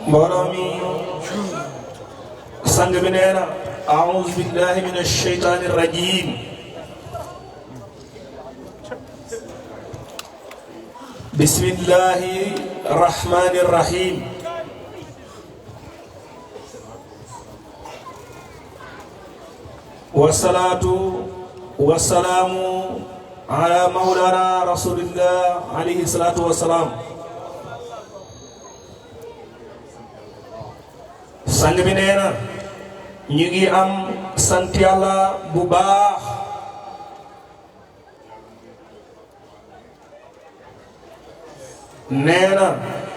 مولامي سانغ بنينا أعوذ بالله من الشيطان الرجيم بسم الله الرحمن الرحيم والصلاة والسلام على مولانا رسول الله عليه الصلاة والسلام sang bi nee na ñu ngi am sant yàlla bu baax nee na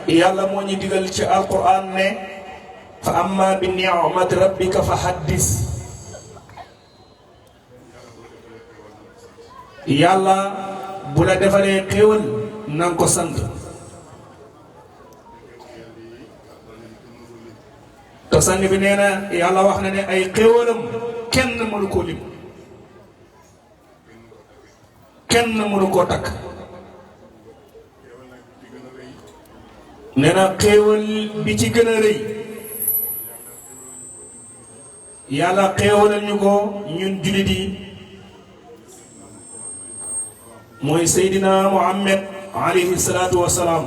yàlla moo ñu digal ci alquran ne fa amma bi ni'mati rabbika fa haddis yàlla bu la defalee xéewal nanga ko sant te sang bi nee na yàlla wax na ne ay xéewalam kenn mënu koo lim kenn mënu koo takk nee na xéewal bi ci gën a rëy yàlla xéewalal ñu ko ñun jullit yi mooy Seydina Muhammad alayhi salaatu wassalaam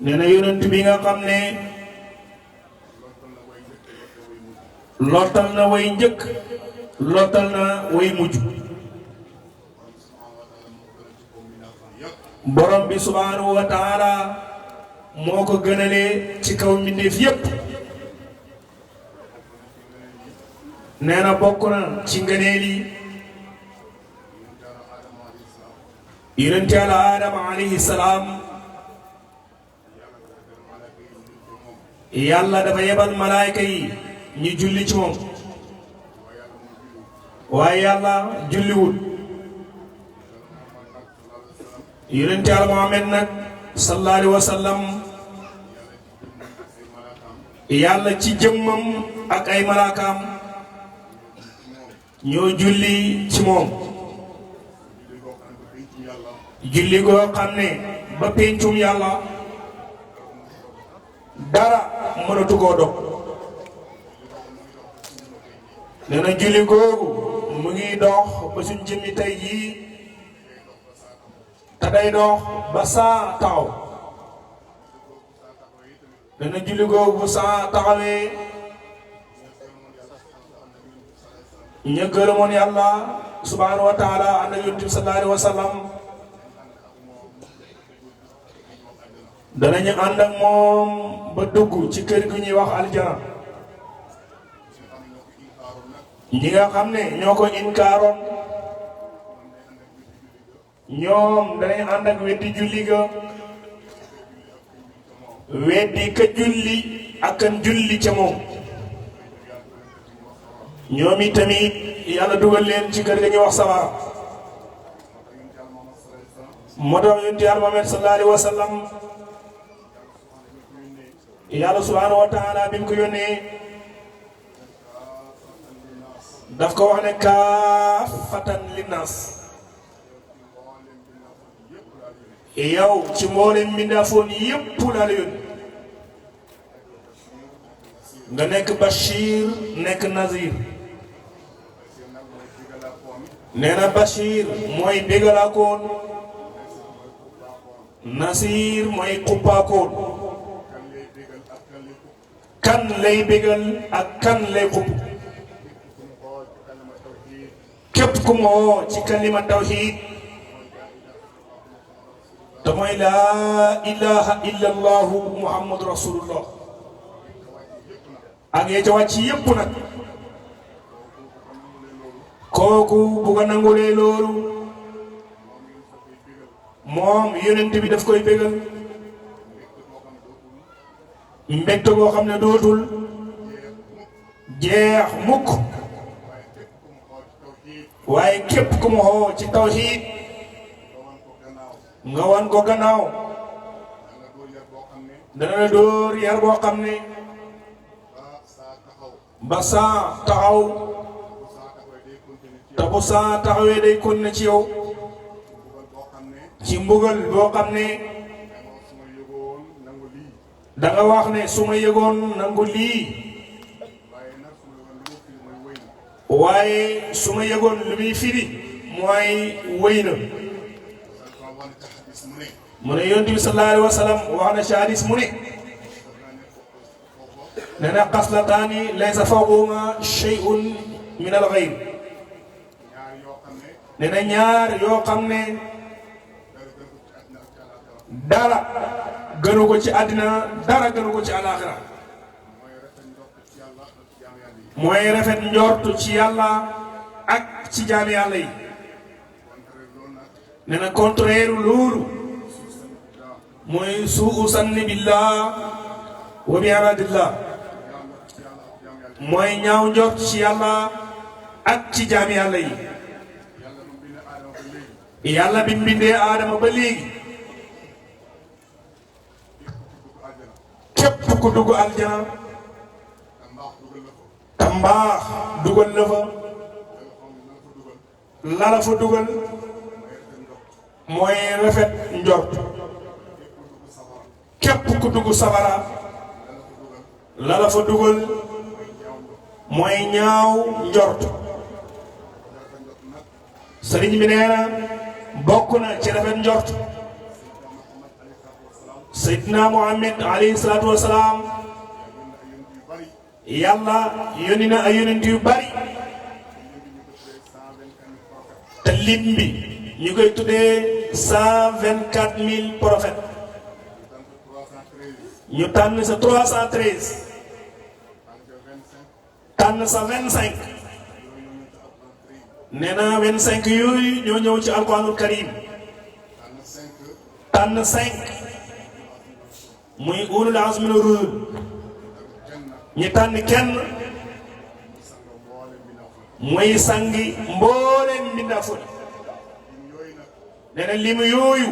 nee na yonent bi nga xam ne lottal na way njëkk lottal na way mujj borom bi subhanahu wa taala moo ko gënalee ci kaw mbindeef yépp nee na bokk na ci ngëneel yi yonent Yàlla Aadama alayhi salaam yàlla dafa yebal malaayka yi ñu julli ci moom waaye yàlla julliwul yonent Yàlla Muhammad nag sallallahu alayhi wa sallam yàlla ci jëmmam ak ay malaakaam ñoo julli ci moom julli goo xam ne ba pencum yàlla dara mënatu koo dog nee na julli googu mu ngi dox ba suñ jëmmi tey jii te day dox ba saa taxaw nee na julli googu bu saa taxawee ña gërëmoon yàlla subhanahu wa taala ànd ak yonent bi sallallahu alayhi wa sallam danañu ànd ak moom ba dugg ci kër gi ñuy wax aljana ñi nga xam ne ñoo ko inkaaroon ñoom danañ ànd ak weddi julli ga weddi ka julli ak kan julli ca moom ñoom i tamit yàlla dugal leen ci kër ga ñuy wax sawara moo tax yonent Yàlla Muhammad sallallahu alayhi wa sallam yàlla subhanahu wa taala bi mu ko yónnee daf ko wax ne kaafatan linnaas yow ci mboolem mbindaafoon yépp laa la yónni nga nekk Bachir nekk Nazir nee na Bachir mooy bégalaakoon Nazir mooy xuppaakoon kan lay bégal ak kan lay xupp képp ku mu woo ci kalima tawhid te mooy laa ilaha illa allahu muhammadu rasulullah ak yee ca wàcc yépp nag kooku bu ko nangulee loolu moom yonent bi daf koy bégal mbégte boo xam ne dootul jeex mukk waaye képp ku mu xoo ci tawhid nga wan ko gannaaw dana la dóor yar boo xam ne ba saa taxaw te bu saa taxawee day kon na ci yow ci mbugal boo xam ne da nga wax ne su ma yëgoon nangu lii waaye su ma yëgoon lu muy firi mooy wéy na mu ne yonent bi sallallahu alayhi wa sallam wax na ci hadis mu ne nee na xaslataani laysa fawqahuma shay'un min al-ghayb nee na ñaar yoo xam ne dara gënu ko ci àddina dara gënu ko ci àllaaxira mooy rafet njortu ci yàlla ak ci jaami yàlla yi nee na contraire loolu mooy suu sanni billah wa bi ibadillah mooy ñaaw njort ci yàlla ak ci jaami yàlla yi yàlla bi mbindee aadama ba léegi képp ku dugg aljana te mbaax dugal la fa la fa dugal mooy rafet njort képp ku dugg safara la fa dugal mooy ñaaw njort sëriñ bi nee na bokk na ci rafet njort Seydina Muhammad alayhi salaatu wa salaam yàlla yónni na ay yonent yu bari te lim bi ñu koy tuddee 124 000 prophètes ñu tànn sa 313 tànn sa 25 nee na 25 yooyu ñoo ñëw ci alquranul karim tànn 5 muy ulul azmi mina rusul ñi tànn kenn muy sangi mbooleem mbindaafoon nee na limu yooyu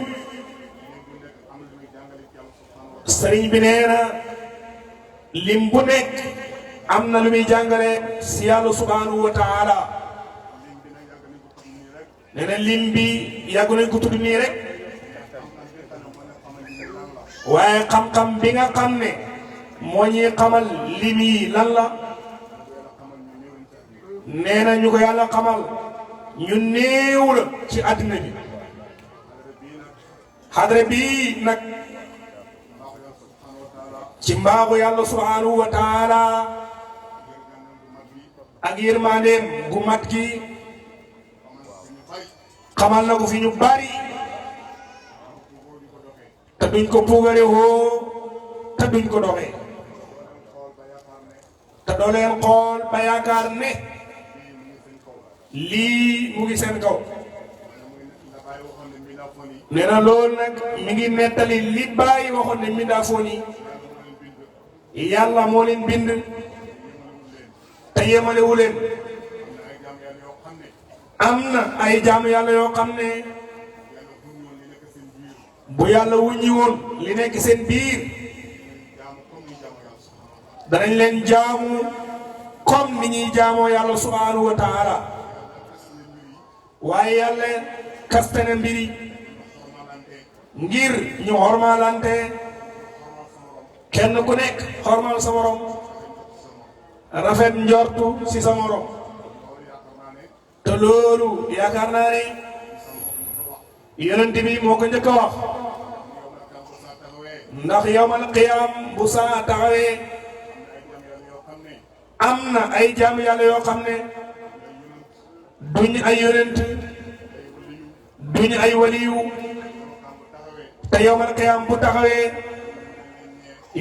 sëriñ bi nee na lim bu nekk am na lu muy jàngale si yàlla subhanahu wa taala nee na lim bi yàgg nañ ko tudd nii rek waaye xam-xam bi nga xam ne moo ñuy xamal lim yi lan la nee na ñu ko yàlla xamal ñu néew la ci àddina bi xadra bii nag ci mbaaxu yàlla subhanahu wa taala ak yërmandeem gu mat gi xamal na ko fi ñu bari te duñ ko puugare woo te duñ ko doxee te doo leen xool ba yaakaar ne lii mu ngi seen kaw nee na loolu nag mi ngi nettali li bàyyi waxoon ne mbindaafoon yi yàlla moo leen bind te yemalewu leen am na ay jaamu yàlla yoo xam ne bu yàlla wuññi woon li nekk seen biir danañ leen jaamu comme ni ñuy jaamoo yàlla subhanahu wa taala waaye yàlla kaste na mbiri ngir ñu xormaalante kenn ku nekk xormaal sa morom rafet njortu ci sa morom te loolu yaakaar naa ne yonent bi moo ko njëkk a wax ndax yawmal qiyaam bu saa taxawee am na ay jaam yàlla yoo xam ne duñ ay yonent duñ ay waliyu te yawmal qiyaam bu taxawee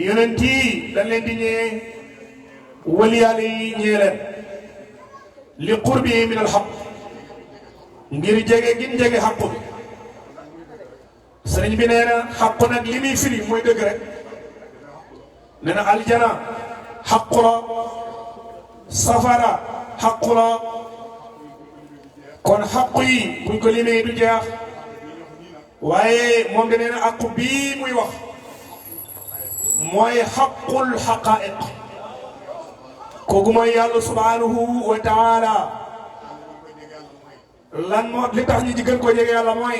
yonent yi dañ leen di ñee wali yàlla yi ñee leen li qurbi min al xaq ngir jege gin jege xaqu bi sëriñ bi nee na xaqu nag li muy firi mooy dëgg rek nee na aljana xaqu la safara xaqu la kon xaqu yi buñ ko limee du jeex waaye moom de nee na aqu bii muy wax mooy xaqul xaqaiq kooku mooy yàlla subhanahu wa taala lan moo li tax ñu gën ko jege yàlla mooy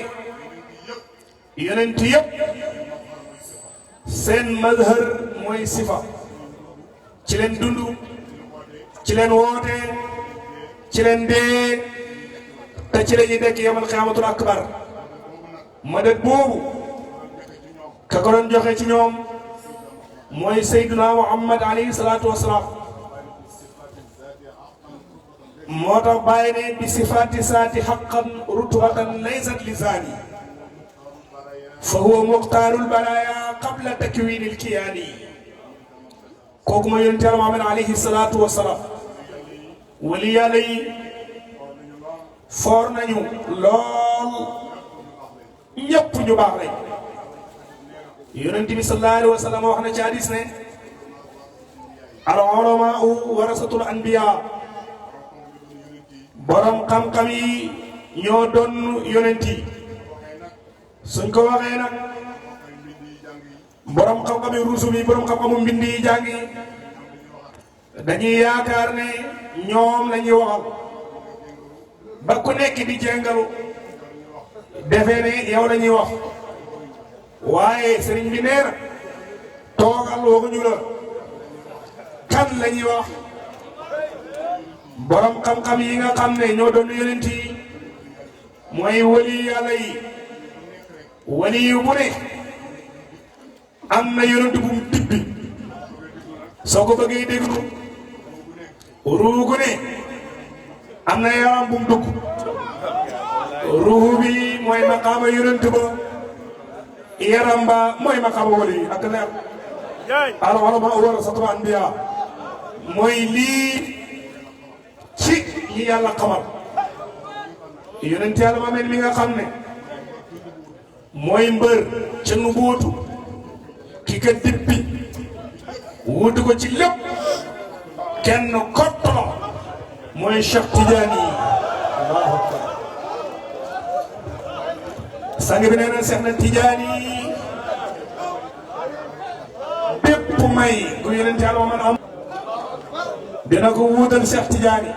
yonent yëpp seen mazhar mooy sifa ci leen dund ci leen woote ci leen dee te ci la ñuy dekk yawmal qiyaamatul akbar madad boobu ka ko doon joxe ci ñoom mooy Seydina Muhammad alayhi salaatu wa salaam moo tax bàyyi ne bi sifaati saati xaqan rutbatan laysat lisaani fa huwa muxtaarul baraaya qabla takwinil kiyaani kooku mooy yonent Yàlla Muhammad alayhi salaatu wa salaam wali yàlla yi foor nañu lool ñëpp ñu baax lañ yonent bi sallallahu alayhi wa sallam wax na ci hadis ne al ulamaa'u warasatul anbiyaa borom xam-xam yi ñoo doon yonent yi suñ ko waxee nag borom xam-xam yi rusum yi borom xam-xamu mbind yi jàng yi dañuy yaakaar ne ñoom la ñuy waxal ba ku nekk di jéngalu defee ne yow la ñuy wax waaye sëriñ bi nee na toogal waxuñu la kan la ñuy wax borom xam-xam yi nga xam ne ñoo doon yonent yi mooy wali yàlla yi wali yu mu ne am na yonent bu mu tibbi soo ko bëggee déglu ruugu ne am na yaram bu mu dugg ruuhu bi mooy maqaama yonent ba yaram ba mooy maqaama wali ak leer al ulama warasatul anbiya mooy lii ci yi yàlla xamal yonent yàlla ma mel mi nga xam ne mooy mbër ca nu bootu ki ka dippi wutu ko ci lépp kenn kottolo mooy Cheikh Tidiane Allahu akbar sang bi nee na Cheikh na Tidiane bépp may gu yonent yàlla ma man am dina ko wuutal Cheikh Tidiane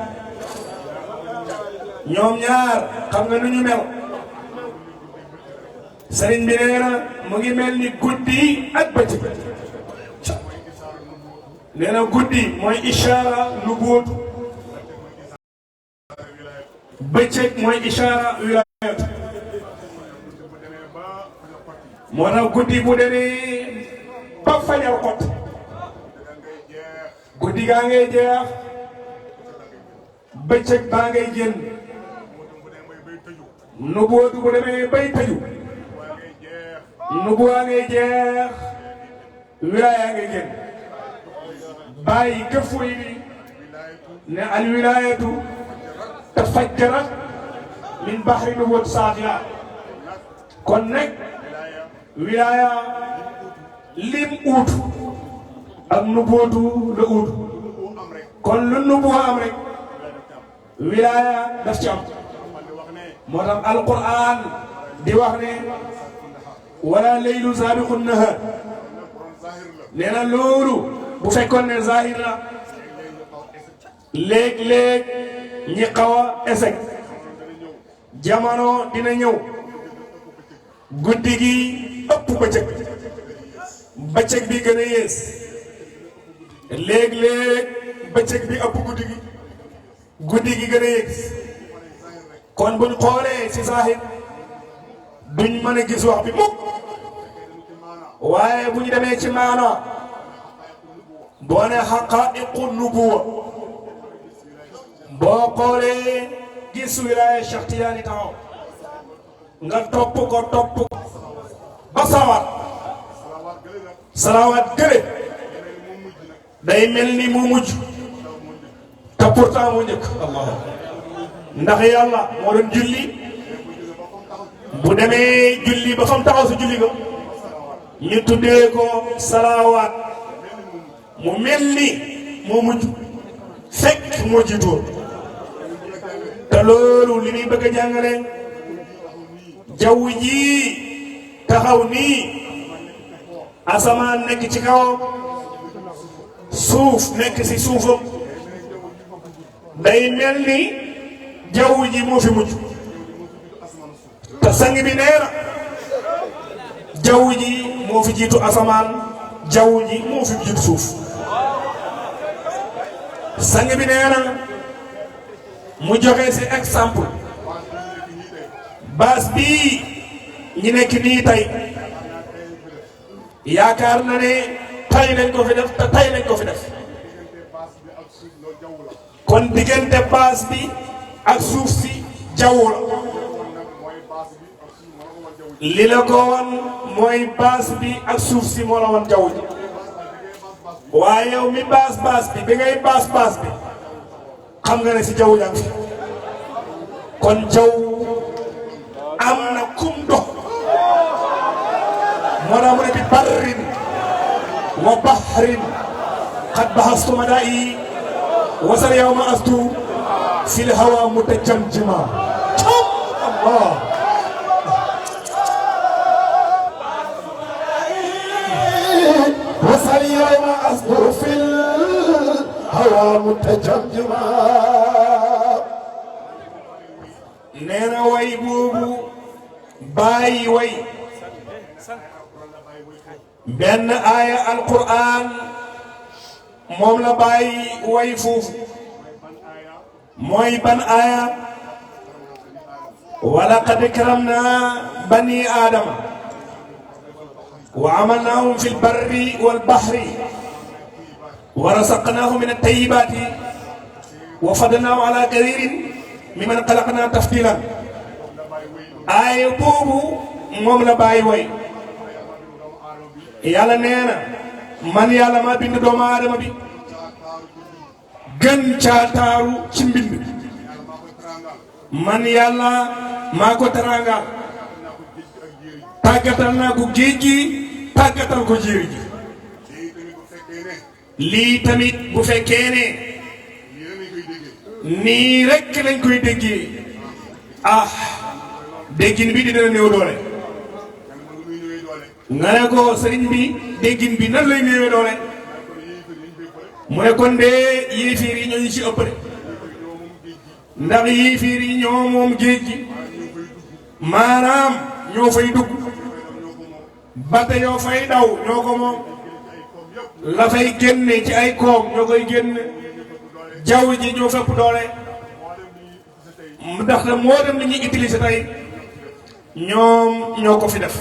ñoom ñaar xam nga nu ñu mel sëriñ bi nee na mu ngi mel ni guddi ak bëccëg nee na guddi mooy ishaara lu bóotu bëccëg mooy ishaara wilaayat moo tax guddi bu demee ba fajar xot guddi gaa ngay jeex bëccëg baa ngay génn nubuwatu bu demee bay tëju nubuwa ngay jeex wilaaya ngay génn bàyyi gëfu yi ne al wilaayatu tafajjarat min bahri nubuwat saafiya kon nag wilaaya lim uutu ak nubuwatu la uutu kon lu nubuwa am rek wilaaya daf ci am moo tax alquran di wax ne wala laylu saabiqu nahar nee na loolu bu fekkoon ne zahir la léeg-léeg ñi xaw a échec jamono dina ñëw guddi gi ëpp bëccëg bëccëg bi gën a yées léeg-léeg bëccëg bi ëpp guddi gi gën a yées kon buñ xoolee ci saahir duñ mën a gis wax bi mukk waaye bu ñu demee ci maana boo ne xaqaa'iqu nubuwa boo xoolee gis wilaaya Cheikh Tidiane taxaw nga topp ko ba salawaat gële day mel ni mu mujj te pourtant moo njëkk Allah ndax yàlla moo doon julli bu demee julli ba fam taxaw si julli ga ñu tuddee ko salawaat mu mel ni moo mujj fekk moo jiitoo te loolu li muy bëgg a jàngale jaww ji taxaw nii asamaan nekk ci kawam suuf nekk ci suufam day mel ni jaww ji moo fi mujj te sang bi nee na jaww ji moo fi jiitu asamaan jaww ji moo fi jiitu suuf sang bi nee na mu joxe ci exemple baas bii ñi nekk nii tey yaakaar na ne tay lañ ko fi def te tay lañ ko fi def kon diggante baas bi ak suuf si jaww la li la ko wan mooy baas bi ak suuf si moo la wan jaww ji waaye yow mi baas bi bi ngay baas bi xam nga ne si jaww jàng fi kon jaww am na kum dox moo tax mu ne bi barrin wa bahrin qad bahastu madaa'i wasal yawma astu fil hawa mutajamjima Allah wasal yawma astu fil hawa mutajamjima nee na way boobu bàyyi way benn aaya alquran moom la bàyyi way foofu mooy ban aaya wala qad karamna bani aadama wa amalnaahum fi lbarri walbahri wa rasaqnaahum min at-tayyibaati wa fadalnaahum ala kathiirin mimman xalaqnaa tafdiilan aaya boobu moom la bàyyi way yàlla nee na man yàlla maa bind doomu aadama bi gën caa taaru ci mbind man yàlla maa ko teraangal tàggatal naa ko géej gi tàggatal ko jéeri ji lii tamit bu fekkee ne nii rekk lañ koy déggee ah déggin bi dina néew doole nga ne ko sëriñ bi déggin bi nan lay néewee doole mu ne kon de yéefiir yi ñooñu ci ëpp de ndax yéefiir yi ñoo moom géej gi maanaam ñoo fay dugg bate yoo fay daw ñoo ko moom la fay génne ci ay koom ñoo koy génne jaww ji ñoo fépp doole ndax moo dem li ñuy utiliser tey ñoom ñoo ko fi def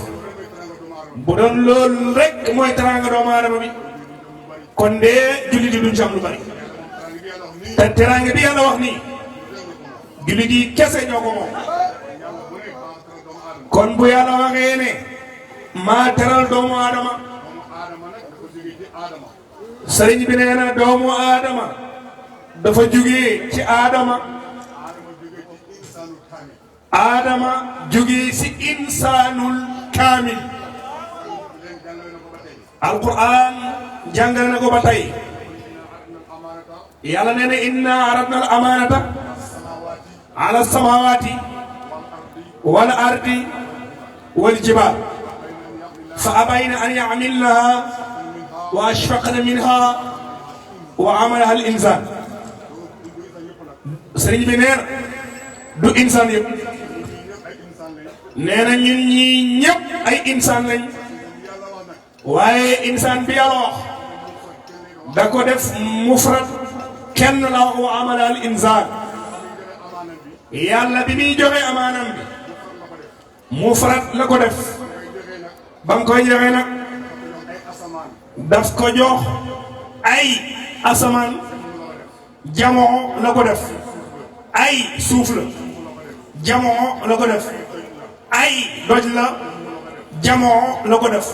bu doon loolu rek mooy teraanga doomu aadama bi kon de jullit yi duñ ci am lu bari te teraanga bi yàlla wax nii jullit yi kese ñoo ko moom kon bu yàlla waxee ne maa teral doomu aadama sëriñ bi nee na doomu aadama dafa jugee ci aadama aadama jugee si insaanul kaamil alquran jàngale na ko ba tey yàlla nee na inna aradna al amanata ala samawati wal ardi wal jibal fa abayna an ya'milnaha wa ashfaqna minha wa amalaha al insan sëriñ bi nee na du insaan yëpp nee na ñun ñii ñëpp ay insaan lañ waaye insaan bi yàlla wax da ko def mufrad kenn la wax wa amala al insaan yàlla bi muy joxe amaanam bi mufrad la ko def ba mu koy joxe nag daf ko jox ay asamaan jamoo la ko def ay suuf la jamoo la ko def ay doj la jamoo la ko def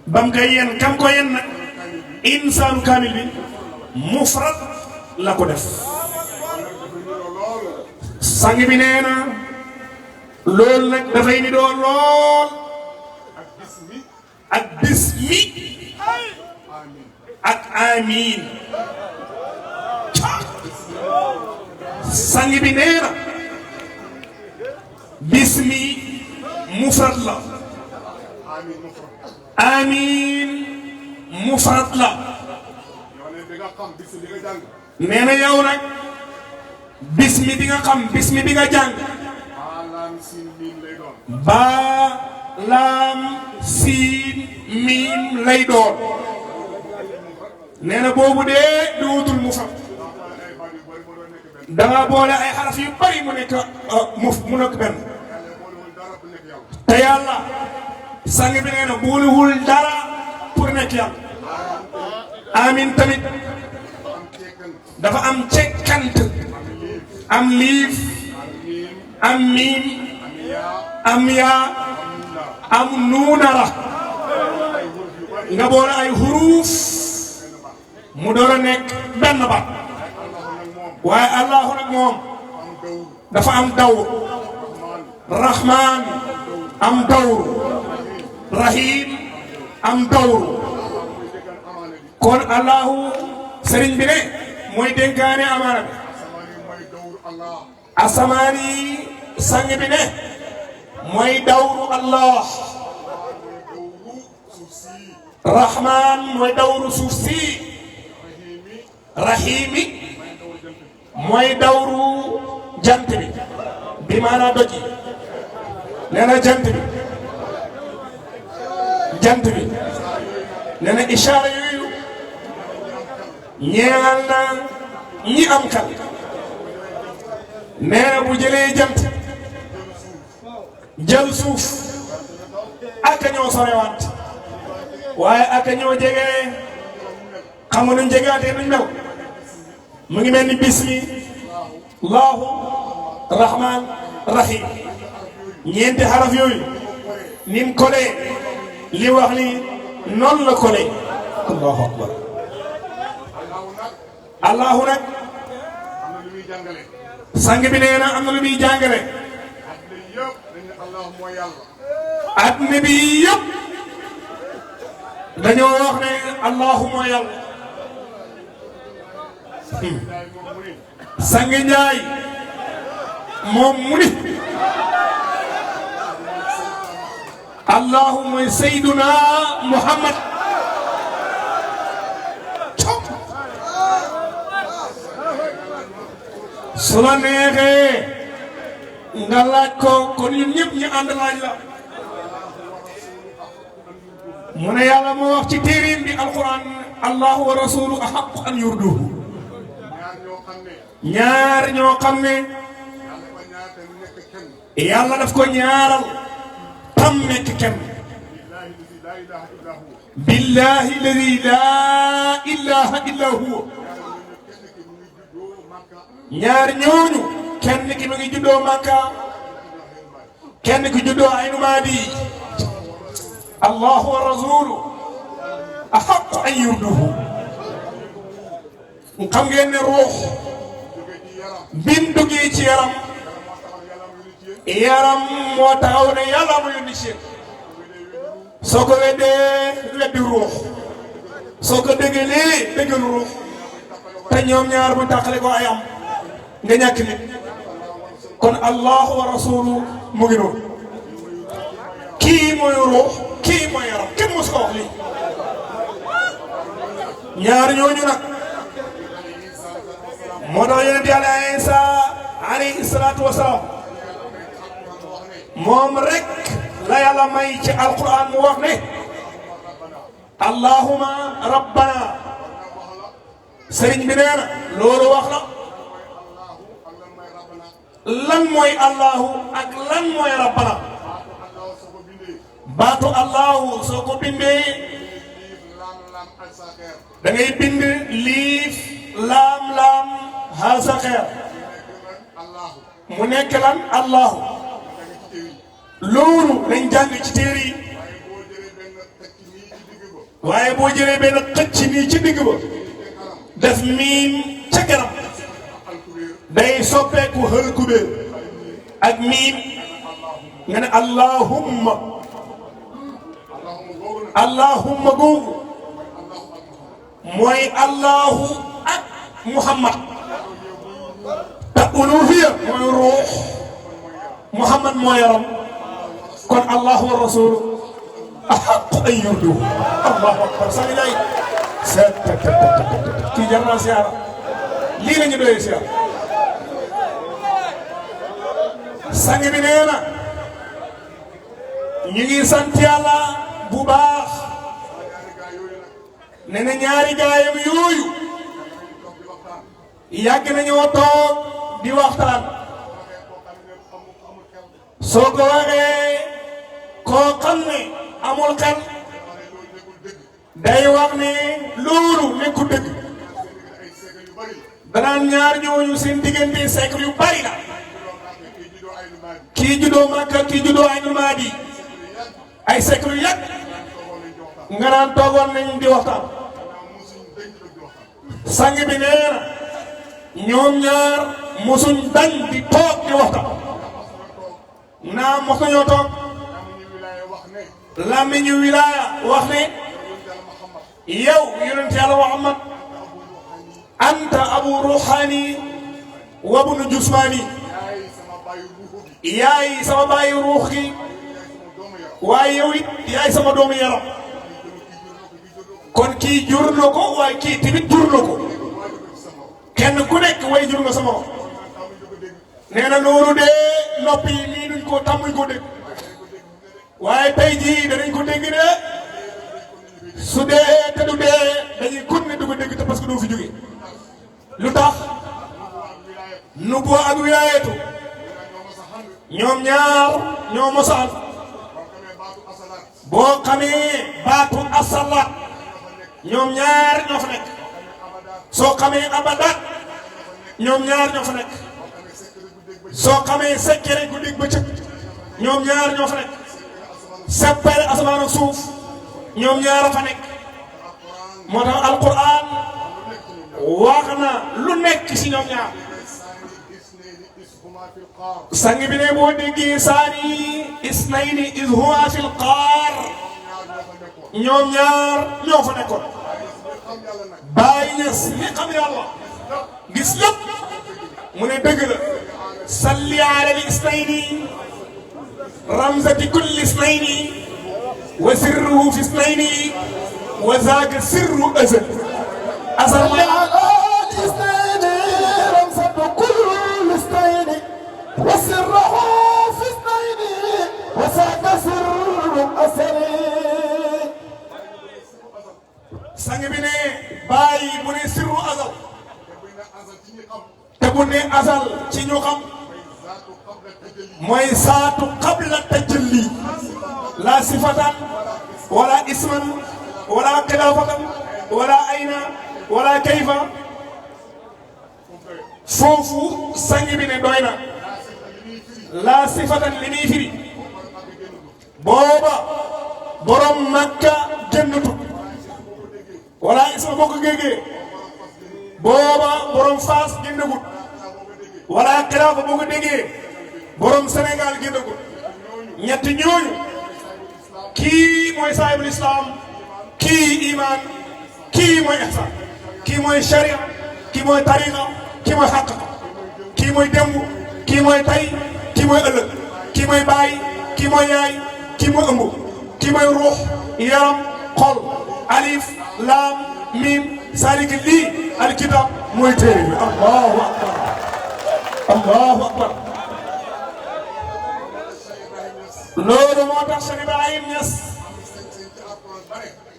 ba mu koy yen kam ko yen nag insaanu kaamil bi mufrad la ko def sang bi nee na loolu nag dafay ni doo lool ak bismi ak amiin sang bi nee na bismi mufrad la amiin mufrad la nee na yow nag bismi bi nga xam bismi bi nga jàng baa laam siin miim lay doon nee na boobu dee duutul mufrad danga boole ay xaraf yu bari mu nekk mu nekk benn te yàlla sang bi nee na boolewul dara pour nekk yàlla amin tamit dafa am cekkant am liif am miim am yaa am nuunara nga boole ay xuruuf mu door a nekk benn baat waaye allahu nag moom dafa am dawr rahman am dawr rahim am dawr kon allahu sëriñ bi ne mooy dénkaane amaana bi asamaani sang bi ne mooy dawru allah rahman mooy dawru suuf si rahimi mooy dawru jant bi bi maanaa doji nee na jant bi nee na ishaara yooyu ñeel na ñi am xel nee na bu jëlee jant jël suuf ak ñoo sorewaat waaye ak ñoo jege xam nga nuñ jegewaatee nuñ mel mu ngi mel ni bismi laahu rahman rahim ñeenti xaraf yooyu ni mu kolee li wax ni noonu la kolee allahu akbar allahu nag sang bi nee na am na lu muy jàngale adduna bi yëpp dañoo wax ne allahu mooy yàlla sang Njaay moom mu ni allahu mooy sayduna muhammad su la neexee nga laaj ko kon ñun ñëpp ñu ànd laaj la mu ne yàlla moo wax ci téeréem bi alquran allahu wa rasulu ahaqu an yurduhu ñaar ñoo xam ne yàlla daf ko ñaaral tam nekk kenn billahi alladi laa ilaha illa huwa ñaar ñooñu kenn ki mu ngi juddoo Makka kenn ki juddoo Aynu Maadi allahu wa rasulu ahaqu an yurduhu xam ngeen ne ruux bin duggee ci yaram moo taxaw ne yàlla mu yónni ci soo ko weddee weddi ruux soo ko déggalee déggal ruux te ñoom ñaar bu tàqale ko ay am nga ñàkk nit kon allahu wa rasulu mu ngi noonu kii mooy ruux kii mooy yaram kenn mos ko wax lii ñaar ñooñu nag moo tax yonent Yàlla Iisaa alayhi salaatu wa salaam moom rek la yàlla may ci alquran mu wax ne allahumma rabbana sëriñ bi nee na loolu wax la lan mooy allahu ak lan mooy rabbana baatu allahu soo ko bindee da ngay bind liif laam hasaxeer mu nekk lan allahu loolu lañ jàng ci téere yi waaye boo jëlee benn xëcc nii ci digg ba def miim ca kanam day soppeeku xël kubéer ak miim nga ne allahumma googu mooy allahu ak muhammad te uluhiya mooy ruux muhammad mooy yaram kon allahu wa rasulu ahaqu an yurdu allahu akbar sami lay seet kii jar naa siyaara lii la ñu doyee siyaara sang bi nee na ñu ngi sant yàlla bu baax nee na ñaari gaayam yooyu yàgg nañoo toog di waxtaan soo ko waxee koo xam ne amul xel day wax ne loolu nekkul dëgg danaan ñaar ñooñu seen diggante siècle yu bari la kii juddoo Makka kii juddoo Aynul Maadi ay siècle yu yàgg nga naan toogoon nañ di waxtaan sang bi nee na ñoom ñaar mosuñ dañ di toog di waxtaan naa mos nañoo toog làmmiñu wilaaya wax ne yow yonent yàlla Muhammad anta abu ruhani wa ibnu jusmani yaay sama baayu ruux gi waaye yow it yaay sama doomu yaram kon kii jur na ko waaye kii tamit jur na ko kenn ku nekk way jur nga sama wax nee na loolu de noppi yi nii duñ ko tàmmuñ ko dégg waaye tey jii danañ ko dégg de su dee te du dee dañuy continuer di ko dégg te parce que doo fi jóge lu tax nubuwa ak wilaayatu ñoom ñaar ñoo mosaan boo xamee baatu asalaat ñoom ñaar ñoo fa nekk soo xamee abadat ñoom ñaar ñoo fa nekk soo xamee sekkere guddig bëccëg ñoom ñaar ñoo fa nekk seppale asamaan ak suuf ñoom ñaar a fa nekk moo tax alquran wax na lu nekk si ñoom ñaar sang bi ne boo déggee saani isnayni iz huma fil qaar ñoom ñaar ñoo fa nekkoon bàyyi ñes li xam yàlla gis lépp mu ne dëgg la salli ala al isnayni ramzati kulli isnayni wa sirruhu fi isnayni wa zaaka sirru azal asal وسره في اثنين وساك سر أسري sang bi ne bàyyi bu ne sirru azal te bu ne azal ci ñu xam mooy saatu qabla tajalli la sifatan wala isman wala xilaafatan wala ayna wala kayfa foofu sang bi ne doy na la sifatan li muy firi booba borom Makka génnatu wala isma boo ko géegee booba borom Faas génnagut wala xilaafa boo ko déggee borom Sénégal génnagut ñetti ñooñu kii mooy saahibul islam kii iman kii mooy ihsan kii mooy sharia kii mooy tariqa kii mooy xaqiqa kii mooy démb kii mooy tay kii mooy ëllëg kii mooy baay kii mooy yaay kii mooy ëmb kii mooy ruux yaram xol alif laam miim saaliki lii alkitab mooy téere bi allahu akbar allahu akbar loolu moo tax Cheikh Ibrahim Niass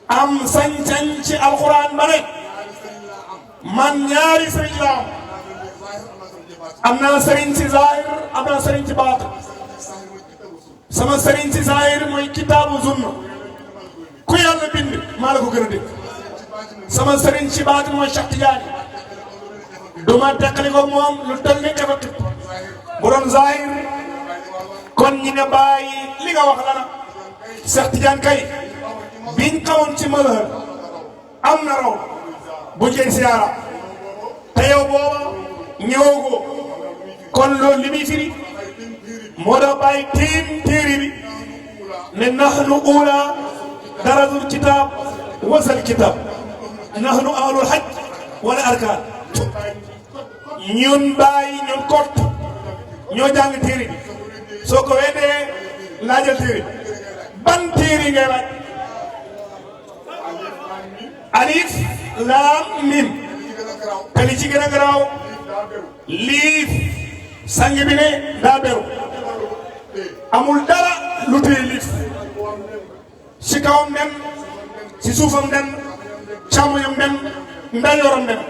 am sañ-sañ ci alxuraan ba ne man ñaari sëriñ la am naa sëriñ ci zahir am naa sëriñ ci baatin sama sëriñ ci zahir mooy kitaabu zunna ku yàlla bind maa la ko gën a dégg sama sëriñ ci baatin mooy Cheikh Tidiane duma teqali ko moom lu toll ni dafa tëb bu doon zahir kon ñi ne bàyyi li nga wax la na Cheikh Tidiane kay biñ xawoon ci mazhar am na raw bu jëy siyaara te yow booba ñëwagoo kon loolu li muy firi moo tax bàyyi téere bi ne nahnu ula darasul kitab wasal kitab nahnu ahlul hajj wala arkaan ñun bàyyi ñun kott ñoo jàng téere bi soo ko weddee laajal téere ban téere ngay laaj alif laam mim te li ci gën a garaaw liif sang bi ne daa beru amul dara lu téye liif si kawam dem si suufam dem càmmoñam dem ndeyjooram dem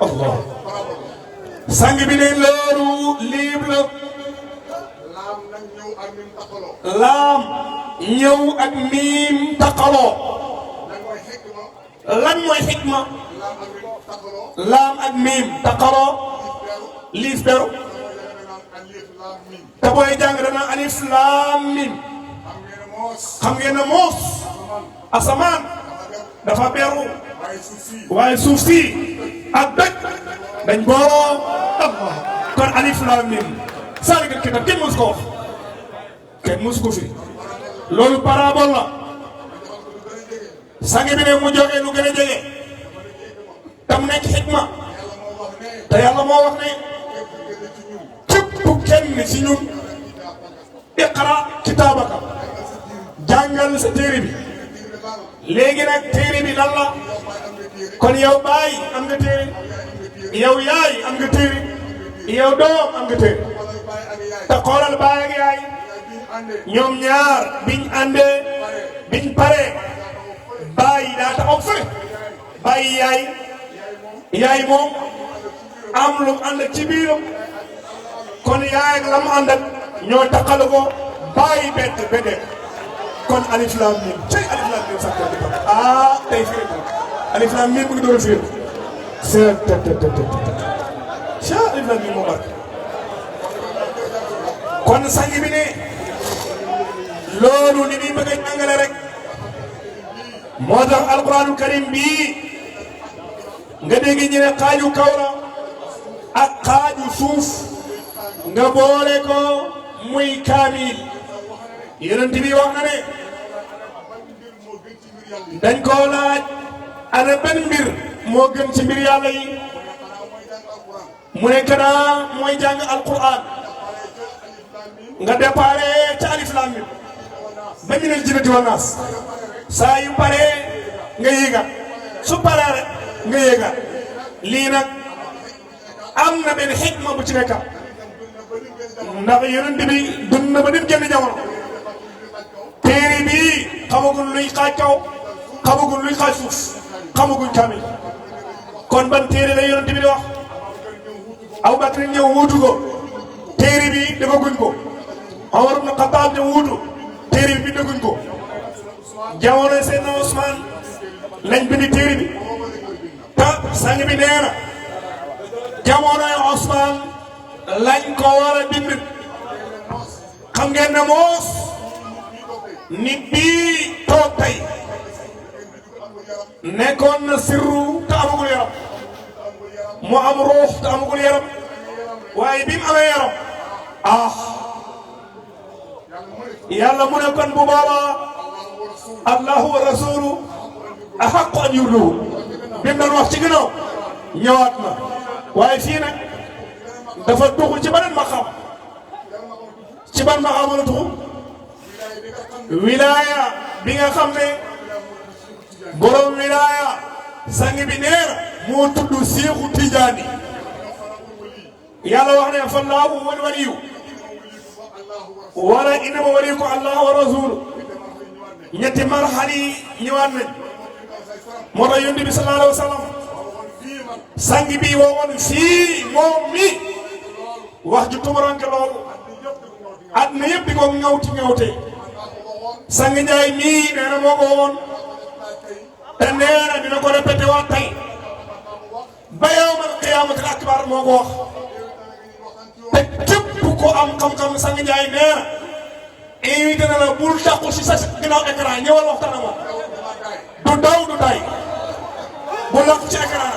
Allah sang bi ne loolu liib la laam ñëw ak miim taqaloo lan mooy xikma laam ak miim taqaloo liif beru te booy jàng dana alif laam miim xam ngeen ne moos asamaan dafa beru waaye suuf si ak doj dañ booloo Allah kon alif laam miim saalikal kitaab kenn mësu ko wax kenn mësu ko fi loolu parabole la sang bi ne mu joxe lu gën a jege tam nekk xikma te yàlla moo wax ne képp kenn ci ñun iqra kitaabaka jàngal sa téere bi léegi nag téere bi lan la kon yow baay am nga téere yow yaay am nga téere yow doom am nga téere te xoolal baay ak yaay ñoom ñaar biñ àndee biñ paree baay daa taxaw fële baay yaay moom am lu mu ànd ci biiram kon yaay ak la mu ànd ak ñoo taxalu ko baay bedde kon alif laam miim cay alif laam miim sax tey firi alif laam miim mu ngi doon firi alif laam miim moo barke kon sang bi ne loolu li muy bëgg a jàngale rek moo tax alquraanul karim bii nga dégg ñu ne xaaju kaw la ak xaaju suuf nga boole ko muy kaamil yonent bi wax na ne dañ koo laaj ana ban mbir moo gën ci mbir yàlla yi mu ne kanaa mooy jàng alquran nga déparé ca alif laam miim ba minal jinnati wan naas saa yu paree nga yéegaat su paree rek nga yéegaat lii nag am na benn xikma bu ci nekkam ndax yonent bi dund na ba dem jënd jamono téere bii xamagul luy xaaj kaw xamagul luy xaaj suuf xamaguñ kaamil kon ban téere la yonent bi di wax Abubakar ñëw wuutu ko téere bi dafa guñ ko Omar ibn Khattab ñëw wuutu téere bi dëgguñ ko jamono Seydina Ousmane lañ bindi téere bi te sang bi nee na jamonoy Ousmane lañ ko war a bind xam ngeen ne moos nit bii toog tey nekkoon na sirru te amagul yaram mu am ruux te amagul yaram waaye bi mu amee yaram yàlla mu ne kon bu boobaa allahu wa rasulu ahaqqu an yurduhu bi mu doon wax ci ginnaaw ñëwaat na waaye fii nag dafa dugg ci beneen maqaam ci ban maqaam la dugg wilaaya bi nga xam ne borom wilaaya sang bi nee na moo tudd Seexu Tijaani yàlla wax ne fallaahu wal waliyu wala innama waliyukum Allah wa rasuluhu ñetti marxal yi ñëwaat nañ moo tax yonent bi sallallahu alayhi wa sallam sang bi woowoon fii moom mi wax ju tumuranke lool àdduna yëpp di ko ŋawti ŋawte sang Njaay mii nee na moo ko woowoon te nee na dina ko répété waat tey ba yawmal qiyaamatil akbar moo ko wax te képp ko am xam-xam sang Njaay nee na invité na la bul dàqu si sa ginnaaw écran ñëwal waxtaan ak moom du daw du tay bu làqu ci écran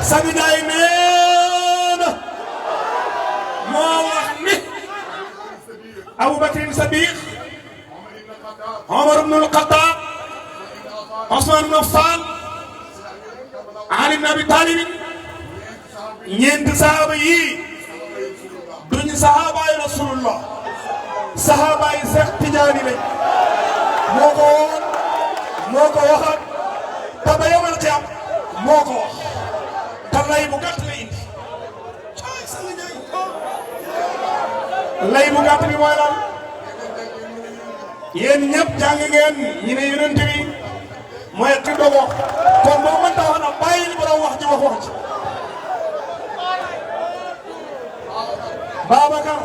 sang Njaay nee na moo wax ni Abubakrin Sadiq Omar ibnul Xattaab Osman ibn Affan Ali ibn Abi Talib ñeenti sahaaba yii duñu sahabaay rasulullah sahabaay Seex Tijaani lañ moo ko woon moo ko waxaat te ba yawmal qiyaam moo ko wax te lay bu gàtt la indi lay bu gàtt bi mooy lan yéen ñëpp jàng ngeen ñi ne yonent bi mooy ki dogo kon boo mënta wax na bàyyi li borom wax ji wax ci Babacar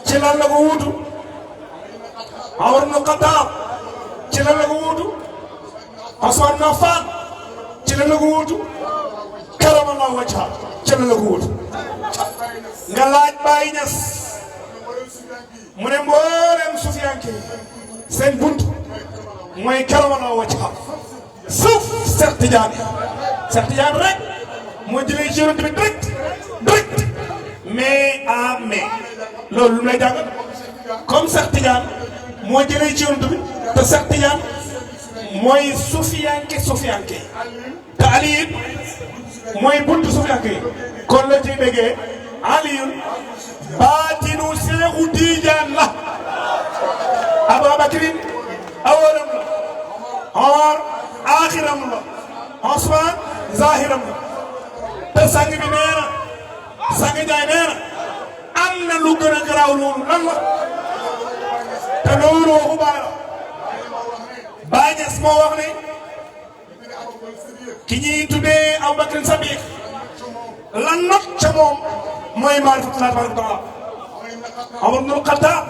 ci lan la ko wuutu Omar ibn Khattab ci lan la ko wuutu Usman ibn Affan ci lan la ko wuutu karamallahu wajha ci lan la ko wuutu nga laaj Baye Niass mu ne mboolem sufiyanke seen bunt mooy karamallahu wajha suuf Seex Tijaan rek moo jëlee ci yonent bi direct mais à mais loolu lu lay jàngal comme Seex Tijaan moo jëlee ci yonent bi te Seex Tijaan mooy sufiyanke te Aliyu mooy buntu sufiyanke kon la ciy déggee Aliyu baatinu Seexu Tijaan la Abubakrin awalam la Omar aaxiram la Usmaan zaahiram la te sang bi nee na sang Njaay nee na am na lu gën a garaaw loolu lan la te loolu waxu Baay la Baay Ñas moo wax ne ki ñuy tuddee Abubakrin Sadiq lan not ca moom mooy maarifatullah tabaaraka wa taala Omar ibnul Xattaab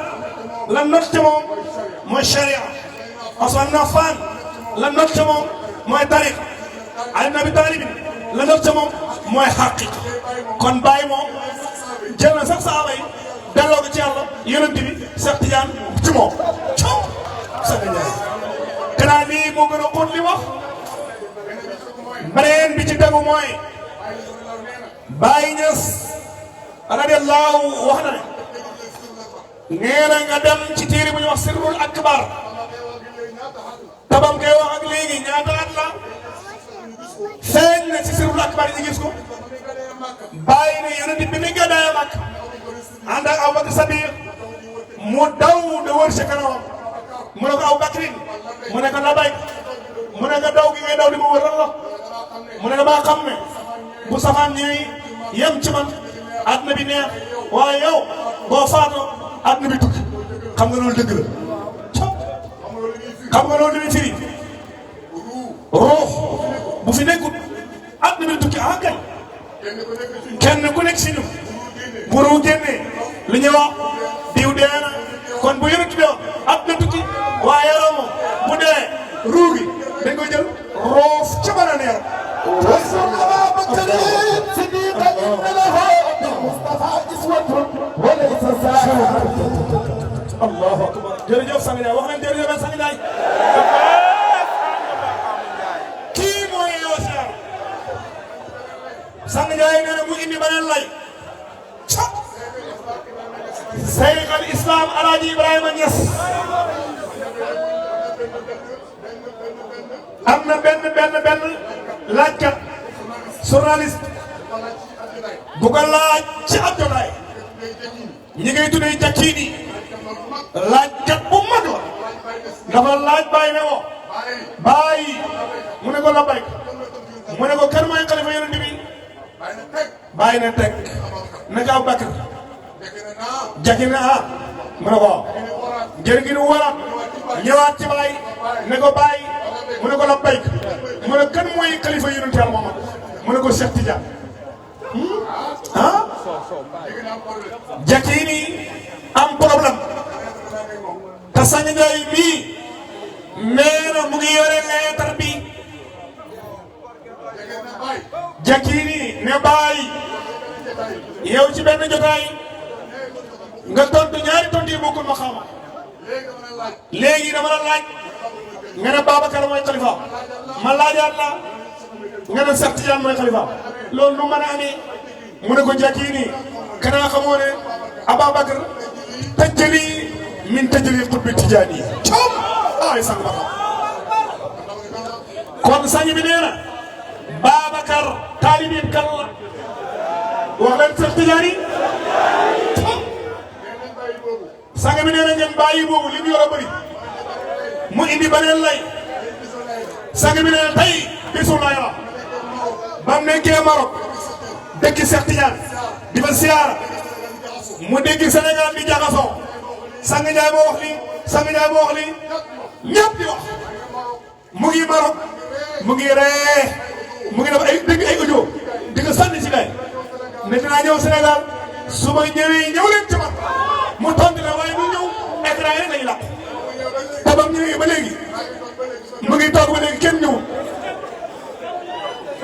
lan not ca moom mooy sharia Usmaan ibn Affaan lan not ca moom mooy tariqa Ali ibn Abi Talib lan not ca moom mooy xaqiqa kon Baye moom jël na sax saaba yi delloo ko ci yàlla yonent bi Seex Tijaan ci moom coow Seex Njaay kanaa lii moo gën a xóot li wax beneen bi ci tegu mooy Baye Niass radiyallahu wax na ne nee na nga dem ci téere bu ñuy wax Sirrul Akbar tabam koy wax ak léegi ñaata at la feeñ na ci Sirrul Akbar yi gis ko bàyyi ne yonent bi mi gàddaay Makka ànd ak Abubakar Sadiq mu daw de wër ci kanamam mu ne ko Abubakrin mu ne ko labay mu ne ko daw gi ngay daw di ma wër lan la mu ne ko maa xam ne bu safaan ñëwee yem ci man àdduna bi neex waaye yow boo faatoo àdduna bi tukki xam nga loolu dëgg la xam nga loolu li muy firi ruux bu fi nekkut àdduna bi tukki ah kay kenn ku nekk si ñun bu ruu génnee li ñuy wax diw dee na kon bu yëngatu dee àdduna tukki waaye yow moom bu dee ruu gi dañ koy jël roof ca bana neer Allahu akbar jërëjëf Sang Njaay wax nañ jërëjëf Sang Njaay kii mooy yow siyaar Sang Njaay nee na mu indi beneen lay Seex al Islam Alaaji Ibrahima Ñas am na benn laajkat journaliste bu ko laaj ci ab jotaay ñi ngay tuddee jakkiini laajkat bu mag la dafa laaj Baye ne ko Baye mu ne ko la bay mu ne ko kan mooy xalifa yonent bi Baye ne teg ne ko Abubakar jaki na ah mu ne ko jër gi nu waraat ñëwaat ci baay ne ko baay mu ne ko la bayk mu ne kan mooy xalifa yonent Yàlla Muhammad mu ne ko Cheikh Tidiane ah jaki ni am problème te sang Njaay bii nee na mu ngi yore leetar bi jaki ni ne baay yow ci benn jotaay nga tontu ñaari tontu yi bokkul ma xama léegi dama la laaj nga ne Babacar mooy xalifa ma laajaat la nga ne Cheikh Tidiane mooy xalifa loolu nu mën a amee mu ne ko jàkki nii kanaa xamoo ne Ababacar tajjali min tajjali xutbi Tijaani coom ay sang ba xam kon sang bi nee na Babacar taalibeem kan la wax leen Cheikh Tidiane sang bi nee na ngeen bàyyi boobu li mu yor a bëri mu indi beneen lay sang bi nee na tey bisu lay la ba mu nekkee Maroc dëkk Cheikh Tidiane di fa siyaara mu dégg Sénégal di jaxasoo sang Njaay moo wax lii sang Njaay moo wax lii ñëpp di wax mu ngi Maroc mu ngi ree mu ngi def ay dégg ay audio di ko sànni si gay ne dinaa ñëw Sénégal su ma ñëwee ñëw leen ci man mu tontu la waaye mu ñëw écran yi lañu làq te ba mu ñëwee ba léegi mu ngi toog ba léegi kenn ñëwul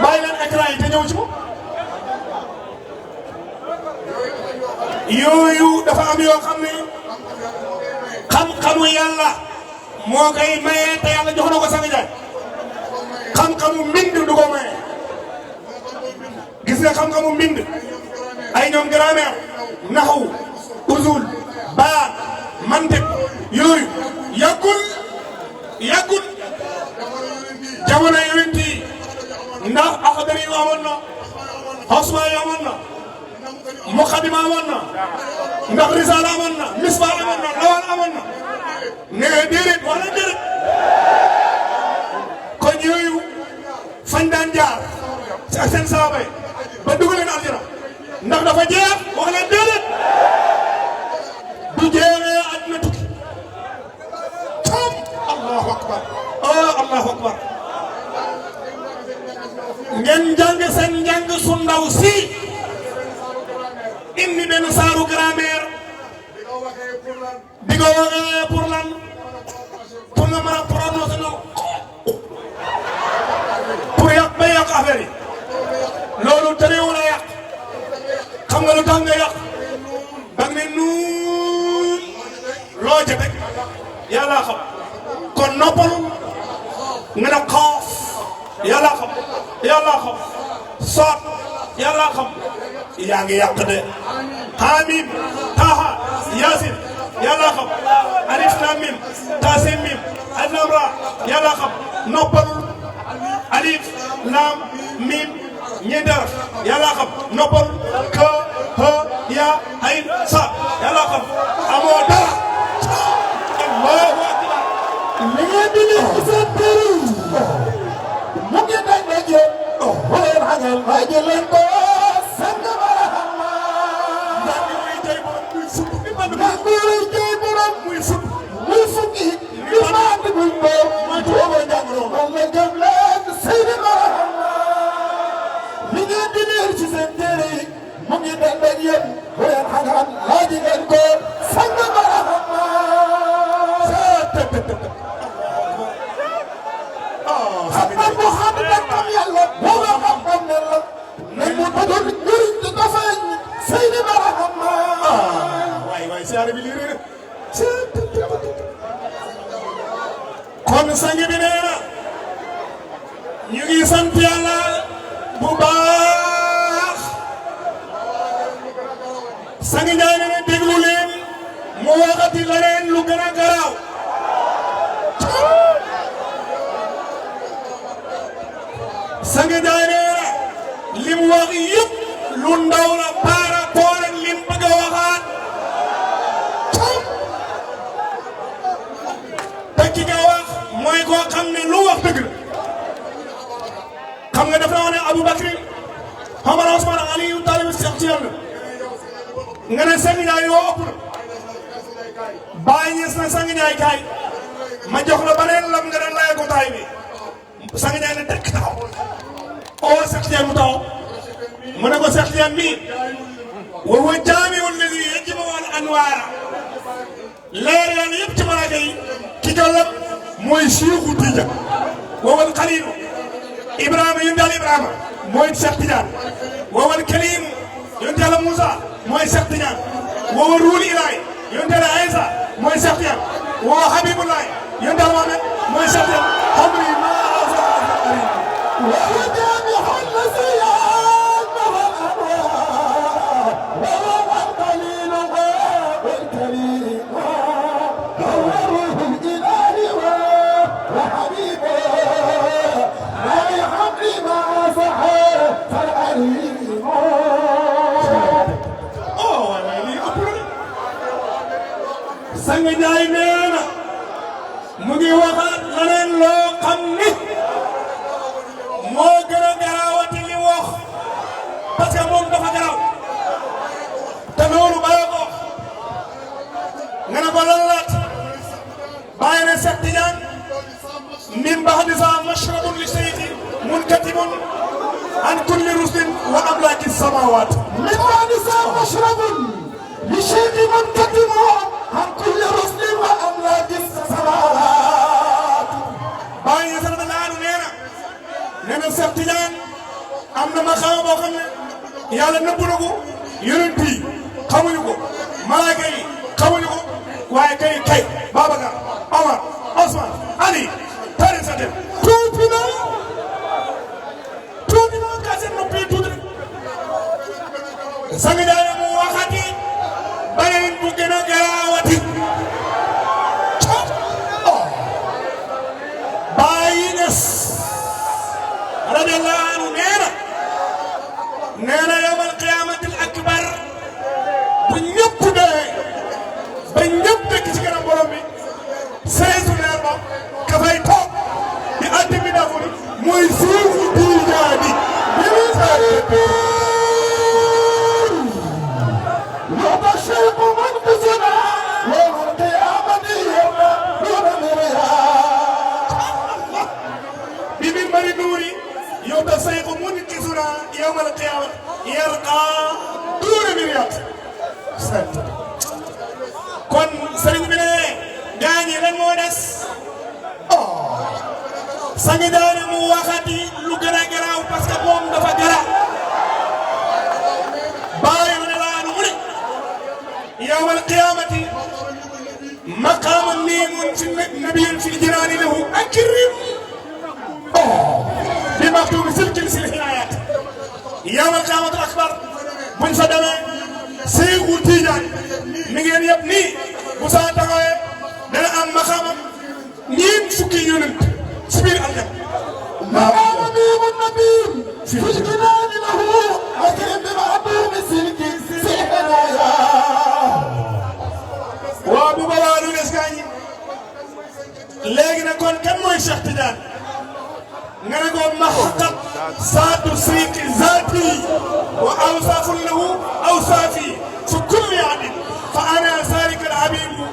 bàyyi leen écran yi te ñëw ci moom yooyu dafa am yoo xam ne xam-xamu yàlla moo koy maye te yàlla jox na ko sang Njaay xam-xamu mbind du ko maye gis nga xam-xamu mbind ay ñoom grammaire naxu usul baa mantiq yooyu yàggul jamono yonent yi ndax Axdari yi amoon na Xosma yi amoon na Muqaddima amoon na ndax Risaala amoon na Misbah amoon na Lawal amoon na nee déedéet wax na déedéet kon yooyu fañ daan jaar ak seen saaba yi ba dugg leen aljana ndax dafa jeex wax leen déedéet du jeexee àdduna tukki tam allahu akbar allahu akbar ngeen jàng seen njàng su ndaw si indi benn saaru grammaire di ko waxee pour lan pour nga mën a prononcer no pour yàq ba yàq affaire yi loolu terewul a yàq xam nga lu tax nga yàq ba nga ne nuun loo ca teg yàlla xam kon noppalu nga ne xoof yàlla xam soot yàlla xam yaa ngi yàq de Hamim Taha Yaasin yàlla xam alif laam mim taasin mim alif laam raa yàlla xam noppalul alif laam mim ñeenti araf yàlla xam noppalul ka ha ya ayn sa yàlla xam amoo dara allahu akbar li ngeen di leen ci seen péri mu ngi dañ la jël wala xangal ma jël leen ko sang barahama ndax bi muy jëy borom muy sukk bi man ndax bi muy jëy borom muy sukk muy fukki bi maand buñ ko mooy tuuba jàngoro wala jëm leen seydi barahama li ngeen di leen ci seen péri mu ngi dañ la jël wala xangal ma jël leen ko sang barahama xam nga xam ne tam yàlla boo nga xam ne la ne mu doon njëriñ di ko feeñ Seydi Barahama waay siyaare bi lii rek kon sang bi nee na ñu ngi sant yàlla bu baax sang Njaay ne déglu leen mu waxati leneen lu gën a garaaw sang Njaay nee na li mu wax yëpp lu ndaw la par rapport ak li mu bëgg a waxaat te ki nga wax mooy koo xam ne lu wax dëgg la xam nga daf la wax ne Abu Bakri Omar Ousmane Aliyu Talib Cheikh ci yàlla nga ne sang ñaay yoo ëpp na bàyyi ñees na sang ñaay kaay ma jox la beneen lam nga ne laye ko taay bi sang ñaay ne tekk taxaw oo Cheikh Tidiane mu taxaw mu ne ko Cheikh Tidiane mii wa huwa jaami'u alladi yajma'u al anwaara leer yàlla yëpp ci malaaka yi ki ko lab mooy Cheikhu Tidiane wa huwa al Khaliil Ibrahima yonent Yàlla Ibrahima mooy Cheikh Tidiane wa huwa al Kaliim yonent Yàlla Moussa mooy Cheikh Tidiane wa huwa ruuhul Ilaahi yonent Yàlla Iisa mooy Cheikh Tidiane wa huwa Habiibullaahi yonent Yàlla Muhammad mooy Cheikh Tidiane xamri maa sang Njaay nee na mu ngi waxaat leneen loo xam ni moo gën a garaawati li wax parce que moom dafa garaaw te loolu bàyyi ko nga ne ko lan laat bàyyi ne Cheikh Tidiane min ba'di za mashrabun li shaykhi munkatibun an kulli rusdin wa amlaki samawat min ba'di za mashrabun li shaykhi munkatibun an kulli rusdin wa amlaki samawat bàyyi sax da laanu nee na Cheikh Tidiane am na maqaama boo xam ne yàlla nëbbu na ko yonent yi xamuñu ko malaaka yi xamuñu ko waaye kay Babacar Omar Ousmane Ali tari sa dem tuuti na ka seen noppi tuuti rek sang Njaay mu waxati beneen bu gën a garaawati Baay Ñas radiyallaahu anhu nee na yawmal qiyaamatil akbar bu ñëpp dee ba ñëpp nekk ci kanam borom bi seesu leer ba ka fay toog di àtte bi dafa ni mooy Seexu Tijaani bi muy sàrte yawma shaykhu munqisuna yawmal qiyaamati yawma nuura bi min bari nuuri yow ta Seexu munqisuna yawmal qiyaamati yalqaa nuura miriyaat kon sëriñ bi ne gaañi lan moo des sang Njaay mu waxati lu gën a garaaw parce que moom dafa garaaw bàyyi mu ne laa nu mu ne yawmal qiyaamati maqaama miimun fi nabiyyin fi jinaani lahu akrim bi maktubi silkil sil hinaayat yawmal qiyaamati akbar buñ fa demee Seexu Tijaan mi ngeen yëpp nii bu saa taxawee dana am maqaamam ñeent fukki yonent ci biir aljanna مقام ميم النبي في الجنان له أكرم بمعدوم سلك سحرايا waa bu boobaa lu des gaañi léegi nag kon kan mooy Cheikh Tidiane nga ne ko mahaqat saatu sriqi zaati wa awsaafun lahu awsaafi fi kulli adin fa ana zalika al habibu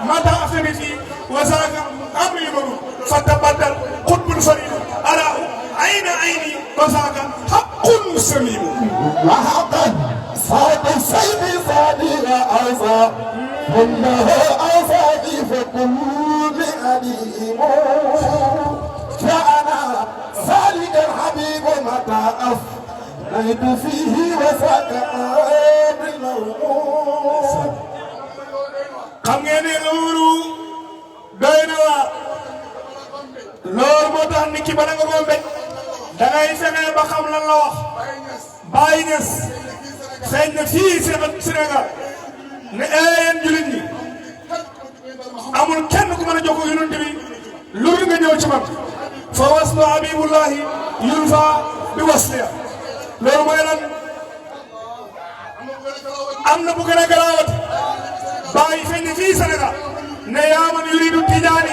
mata afniti wa zaka amri maru fa tabaddal qutbul farid araahu ayna ayni wa zaka haqqun samimu وحقا صوت السيف صادق أوفى إنه أوفى فكل أليم كأنا ذلك الحبيب متى أفنيت فيه وساك أمر الموت xam ngeen ne loolu doy na waar loolu moo tax nit ki bala nga koo mbéj da ngay fexe ba xam lan la wax Baay Ñas feeñ na fii Sénégal ne yéen jullit ñi amul kenn ku mën a jokkoo yonent bi loolu nga ñëw ci man fa waslu habibullahi yulfa bi wasliya loolu mooy lan am na bu gën a garaawati Baay feeñ na fii Sénégal ne yaa man yuridu tijaani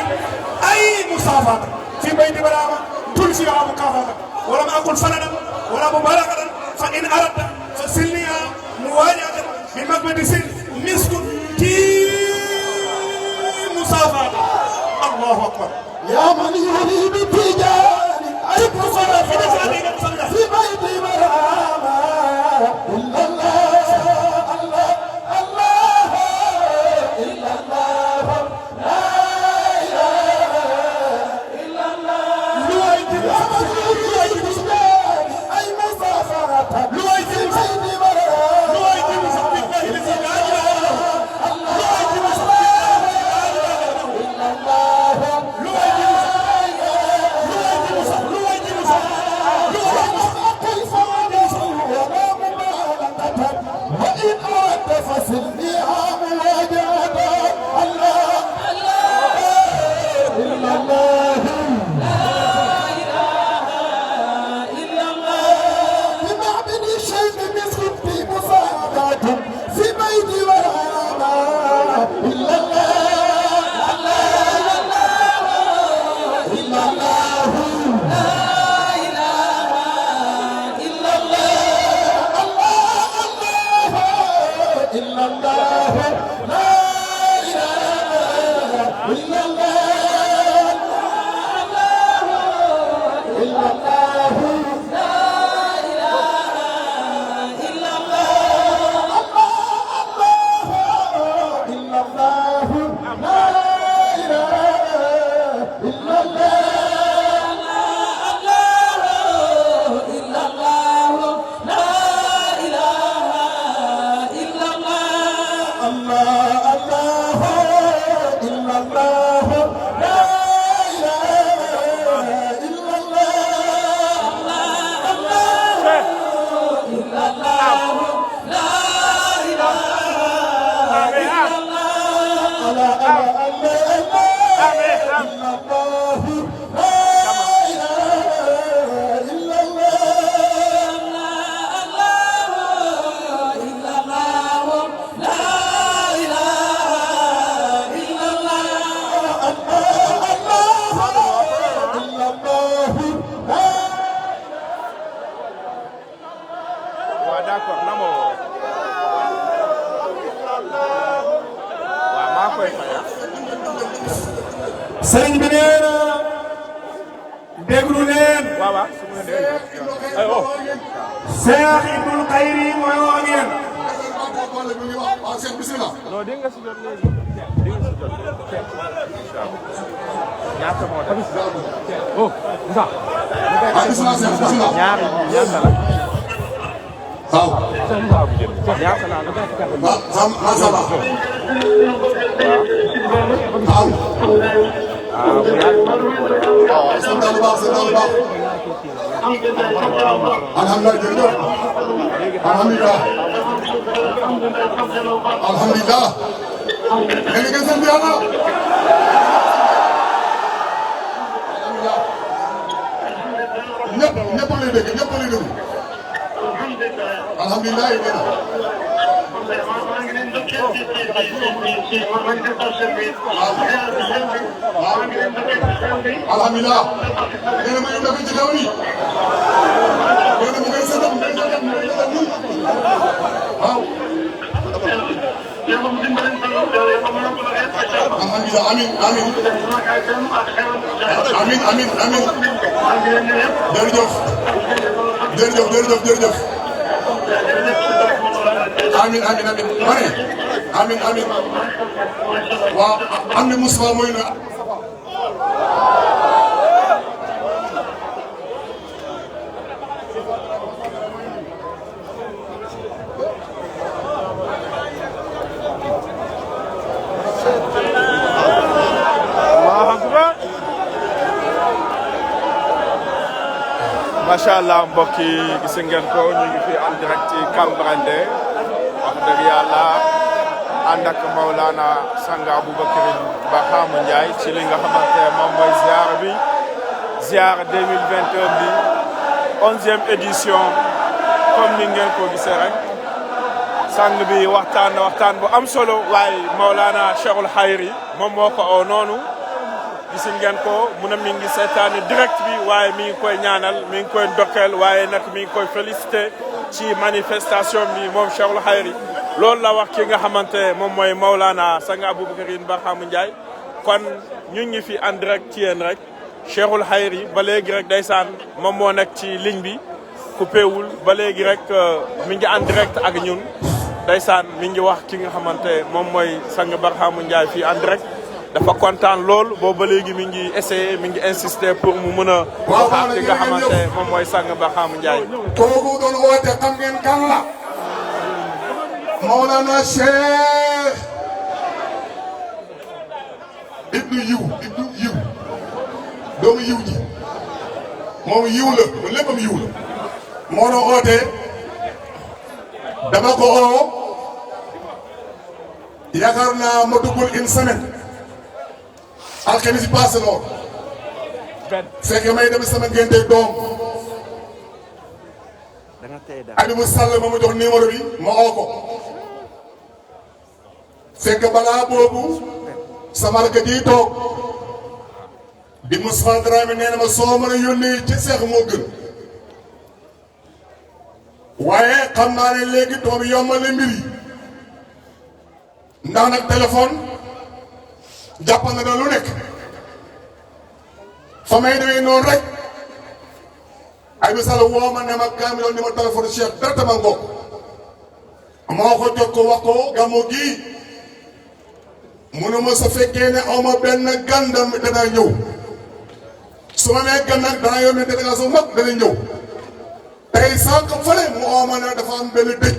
ay musaafaat fi bayti baraama tulsi abu kaafata wala ma aqul sanadan wala mubalagatan fa in aradta fa silniya muwaajahatan بمقدس مسك مصافات الله أكبر يا من يريد تجاري أيك صلاة في بيت مرامى إلا الله الله الله إلا الله لا إله إلا الله لويت يا من يريد تجاري أي مسافرة لويت في بيت مرامى لويت بسبب الله الذي لا إله إلا الله فسلنيها مواجهة الله الله إلا الله لا إله إلا الله بمعبد الشيخ مسك في مصابات في بيت ورامة إلا الله إلا الله لا إله إلا الله إلا الله لا إله إلا الله إلا الله لا إله إلا الله إلا الله لا إله إلا الله إلا الله لا إله إلا الله الله إلا الله لا إله إلا الله الله إلا الله لا إله إلا الله الله إلا الله لا إله إلا الله إلا الله لا إله إلا الله إلا الله لا waaw d'accord na ma woo waaw maa koy fay sëriñ bi nee na déglu leen waaw waaw su ma dee ay oh Cheikh Ibnul Khayri mooy wax ak yéen non di nga si jot léegi di nga si jot léegi ñaata moo def oh Moussa ñaari ñaata la waaw. ñaata la macha allah. waaw. ah bu yàgg waaw sant bu baax sant bu baax. alhamdulilah jërëjëf. alhamdulilah. alhamdulilah. yéen a ngi sant yàlla. ñëpp ñëpp lay dégg ñëpp lay dégg. alhamdulilah yéen a. alhamdulilah. yéen a ma yóbbu ci kaw yi. yéen a mu ngay seetal ngay seetal ngay seetal ñun. waaw. alhamdulilah amiin amiin. amiin amiin amiin. jërëjëf. jërëjëf jërëjëf jërëjëf. amiin amiin amiin ma ne amiin amiin waaw am na Moustapha mooy na macha allah mbokk yi gis ngeen ko ñu ngi fi en direct ci Cambérène wax dëgg yàlla ànd ak Maulana Sanga Aboubacar Barham Ndiaye ci li nga xamante moom mooy ziar bi ziar 2021 bi 11e édition comme ni ngeen ko gisee rek sang bi waxtaan bu am solo waaye Maulana Cheikhul Khayri moom moo ko oo noonu. gis ngeen ko mu ne mi ngi seetaani direct bi waaye mi ngi koy ñaanal mi ngi koy ndokkeel waaye nag mi ngi koy félicité ci manifestation bi moom Cheikhul Khayri loolu la wax ki nga xamante moom mooy Maulana Sang Aboubacarine Barham Ndiaye kon ñu ngi fi en direct ci yéen rek Cheikhul Khayri ba léegi rek ndeysaan moom moo nekk ci ligne bi coupé wul ba léegi rek mi ngi en direct ak ñun ndeysaan mi ngi wax ki nga xamante moom mooy Sang Barham Ndiaye fii en direct dafa kontaan lool boobu ba léegi mi ngi essayé mi ngi insister pour mu mën a wax ki nga xamante moom mooy Sang Barham Ndiaye. kooku doon woote xam ngeen kan la Maulana Cheikh ibnu yiw doomu yiw ji moom yiw la ba léppam yiw la moo doon woote dama ko oo yaakaar naa ma duggul une semaine alxames yi passé lool fekk may dem sama ngénte doom Aliou Sall ma jox numéro bi ma oo ko fekk balaa boobu sama rakk ji toog di Moustapha Dramé nee na ma soo mën a yónnee ci Seex moo gën waaye xam naa ne léegi doom yombal na mbir yi ndax nag téléphone jàppal na lu nekk fa may demee noonu rek Aliou Sall woo ma ne ma kaamiloon ni ma téléphone Cheikh directement mbokk moo ko jot ko wax ko gàmmu gii munuma sa fekkee ne aw ma benn gàndam danaa ñëw su ma nee gan nag danaa yónnee délégation mag dana ñëw tey sànq fële mu oo ma ne dafa am benn dëj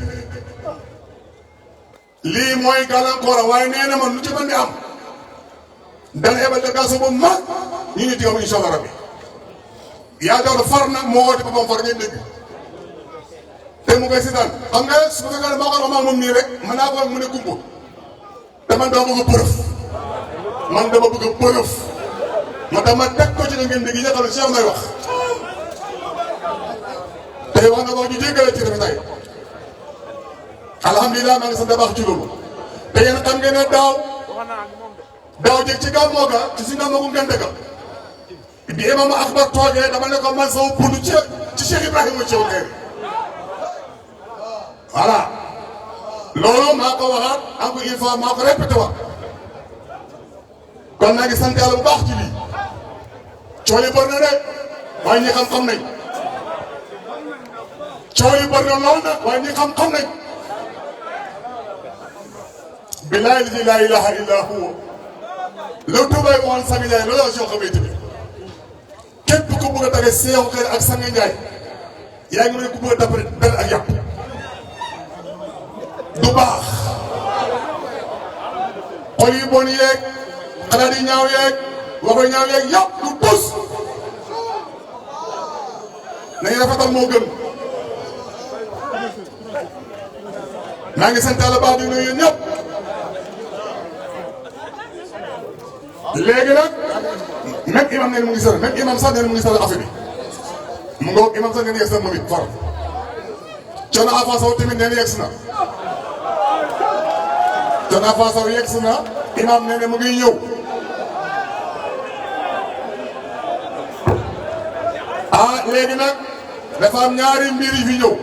lii mooy gàllankoor waaye nee na ma lu ci mën di am dana yebal délégation bu mag ñu ngi tigaw incha allah rabbi yaa jox far nag moo woote boppam far ngeen dégg te mu koy seetaan xam nga su ma fekkee ne maa ko wax moom nii rek mën naa ko mu ne kumpu te man dama bëgg a bërëf man dama bëgg a bërëf ma dama teg ko ci ngeen dégg yi nga xam ne Cheikh may wax tey wax nga ko ñu jéggale ci rafetaay alhamdulilah maa ngi sant baax ci loolu te yéen xam ngeen ne daaw jëg ci gàmmoo ga ci si gàmmoo gu ngente ga bi imam Akbar toogee dama ne ko man sama bundu ci Cheikh Ibrahima Thiaw Kër voilà loolu maa ko waxaat encore une fois maa ko répété waat kon naa ngi sant yàlla bu baax ci lii coono yi bëri na de waaye ñi xam-xam nañ coono yi bëri na lool nag waaye ñi xam-xam nañ billahi lazi laa ilaha illa huwa lu tubay waxoon Sang Ndiaye loolu la soo xamee tamit képp ku bëgg a tage Seexu Kër ak Sang Ndiaye yaa ngi mën ku bëgg a dapare dal ak yàpp du baax xol yi bon yeeg xalaat yi ñaaw yeeg waxo ñaaw yeeg yëpp du tus nañu rafetal moo gën maa ngi sant Yàlla baax di nuyu yéen ñëpp léegi nag même imam nee na mu ngi sal même imam sax nee na mu ngi sal affaire bi mu ngoog imam sax nee na yegg na moom it far coono Afa Sow tamit nee na yegg na coono Afa Sow yegg na imam nee na mu ngi ñëw ah léegi nag dafa am ñaari mbir yi fi ñëw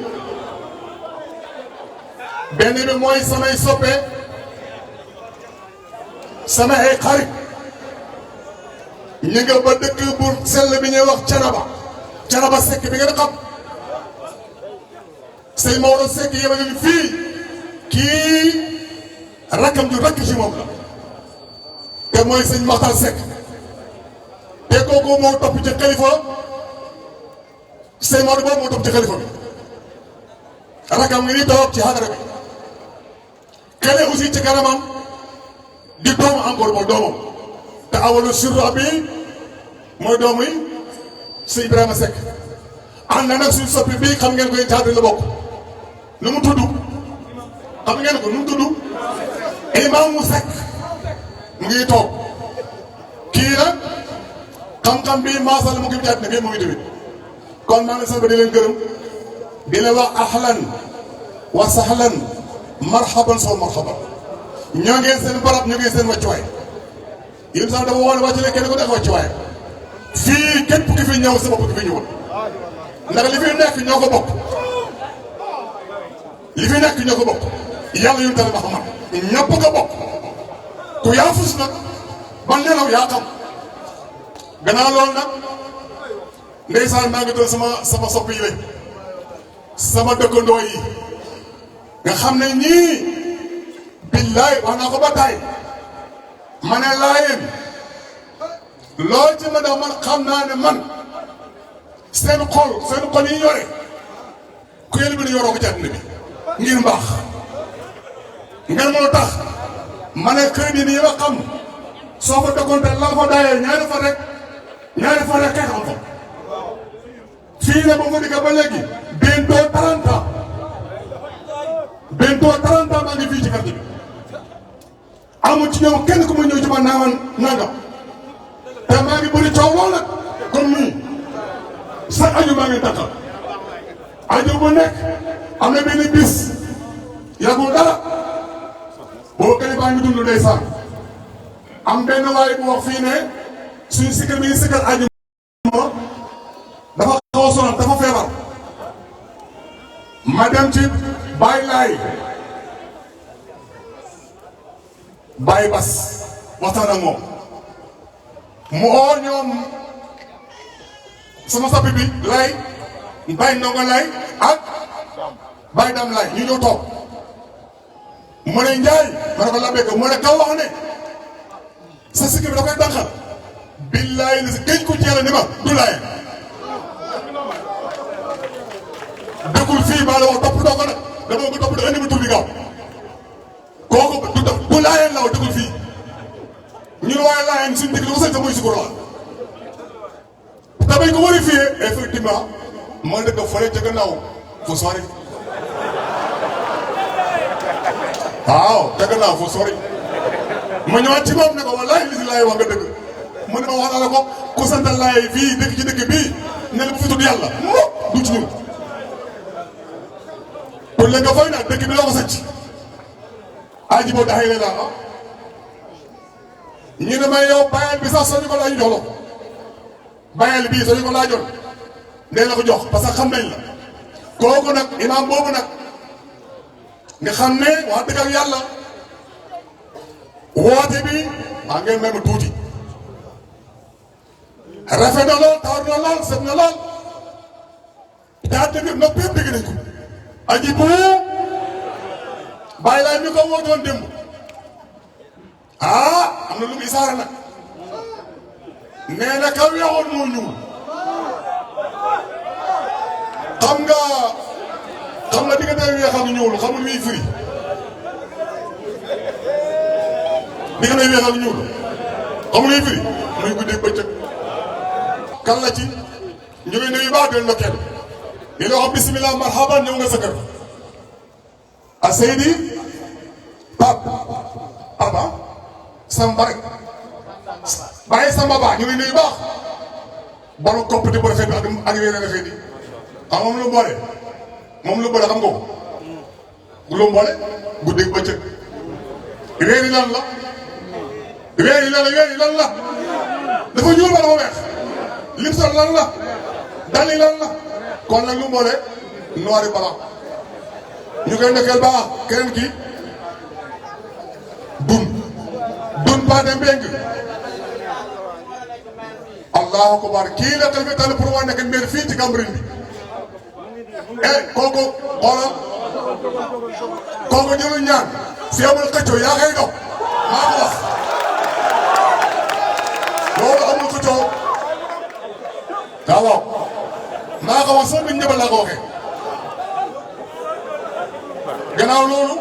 benn bi mooy samay soppe sama ay xarit ñu nga ba dëkk bu sell bi ñuy wax Canaba Seck bi ngeen xam sëñ Maodo Seck yéen a ngi fii kii rakkam ju rakk ci moom la te mooy sëñ Maxtar Seck te kooku moo topp ci xalifa sëñ Maodo boobu moo topp ci xalifa bi rakkam ngi nii toog ci xadara bi kële aussi ci kanamam di doomu encore mooy doomam te awalu surra bi mooy doomu yi sëñ Ibrahima Seck ànd na nag suñu soppi bii xam ngeen koy jaadu la bokk nu mu tudd xam ngeen ko nu mu tudd Imaamu Seck mu ngi toog kii nag xam-xam bi maasal mu ngi jaat ne bii mu ngi tamit kon maa ngi sant di leen gërëm di leen wax ahlan wa sahlan marhaban soo marhaban ñoo ngeen seen barab ñoo ngeen seen wàccuwaay yéen sax dafa woon wàcc kenn ko def wàccuwaay fii képp ki fi ñëw sa bopp ki fi ñëwoon ndax li fi nekk ñoo ko bokk li fi nekk ñoo ko bokk yàlla yu teel Muhammad ñëpp nga bokk ku yaafus nag ba nelaw yaa xam gannaaw loolu nag ndeysaan maa ngi doon sama soppi yi lañ sama dëkkandoo yi nga xam ne ñii billaay wax naa ko ba taay ma ne laayeen loolu ci ma daw man xam naa ne man seen xol yi yore ku yéen bi nu yoroo ko ci àddina bi ngir mbaax ngeen moo tax ma ne kër yi nii ma xam soo ko dëkkoonte la fa daayee ñaari fa rek xeex am fa fii ne ba mu dikk ba léegi bientôt 30 ans maa ngi fii ci quartier bi amul ci ñoom kenn ku ma ñëw ci ma naaman nangam te maa ngi bëri coow lool nag comme nii sax aju maa ngi takkal aju bu nekk am na benn bis yàggul dara boo kay baa ngi dund ndeysaan am benn waay bu wax fii ne suñu sikkar bi ngi sikkar aju dafa xaw a sonal dafa feebar ma dem ci Baye Laay Baye Bas waxtaan ak moom mu oo ñoom sama sappi bi lay Baye Ndongo Lay ak Baye Dam Lay ñu ñëw toog mu ne Njaay ma ne ko la bekk mu ne kaw wax ne sa sikki bi da koy dànqal billaay li si géej ko ci yàlla ni ma du laay dëkkul fii maa la wax topp doo ko nag dama ko topp da indi ma tur bi gaaw kooku du laayeen la wax dëkkul fii ñun waaye laayeen suñu dëkk li ko sañ sa muy sukur la te bañ ko vérifié effectivement man dëkk fële ca gannaaw fu sori waaw ca gannaaw fu sori ma ñëwaat ci moom ne ko wallaay li si laay wax nga dëgg mu ne ma wax naa la ko ku sant laay fii dëkk ci dëkk bii ne la bu fi tudd yàlla du ci ñun pour léegi nga fay naa dëkk bi la ko sàcc aji boo daxee leen ah ñu ne may yow bayal bi sax soo ñu ko laa ñu jox la ko bayal bii soo ñu ko laajoon nee la ko jox parce que xam nañ la kooku nag imaam boobu nag nga xam ne wax dëgg ak yàlla woote bi maa ngeen may ma tuuti rafet na lool tawar na lool set na lool daa dëgg nopp yëpp dégg nañ ko aji bu bàyyi laay mi ko wootoon démb am na lu mu isaara nag nee na ka weexoon moo ñuul xam nga diggante weex ak ñuul xamul muy firi diggante weex ak ñuul xamul muy firi muy guddeeg bëccëg kan la ci ñu ngi nuyu baax del ndokkeel di la wax bisimilah marhaban ñëw nga sa kër a Seydi Papa Samba bàyyi Samba Ba ñu ngi nuyu baax borom koppati bu rafet bi ak yeneen rafet yi xam moom lu boole xam nga ko lu boole guddeeg bëccëg weer yi lan la dafa ñuul ba dafa weex lim sol lan la dali lan la kon nag lu boole noir yi bala ñu koy ndekkeel baax keneen ki dun paate mbeng allahu akbar kii la tamit tànn pour waa nekk maire fii ci Cambérène bi kooku xoolal kooku jëlul ñaan fi amul xëccoo yaa koy dox maa ko wax loolu amul xëccoo waaw maa ko wax sax biñ ñëbal laa ko waxee gannaaw loolu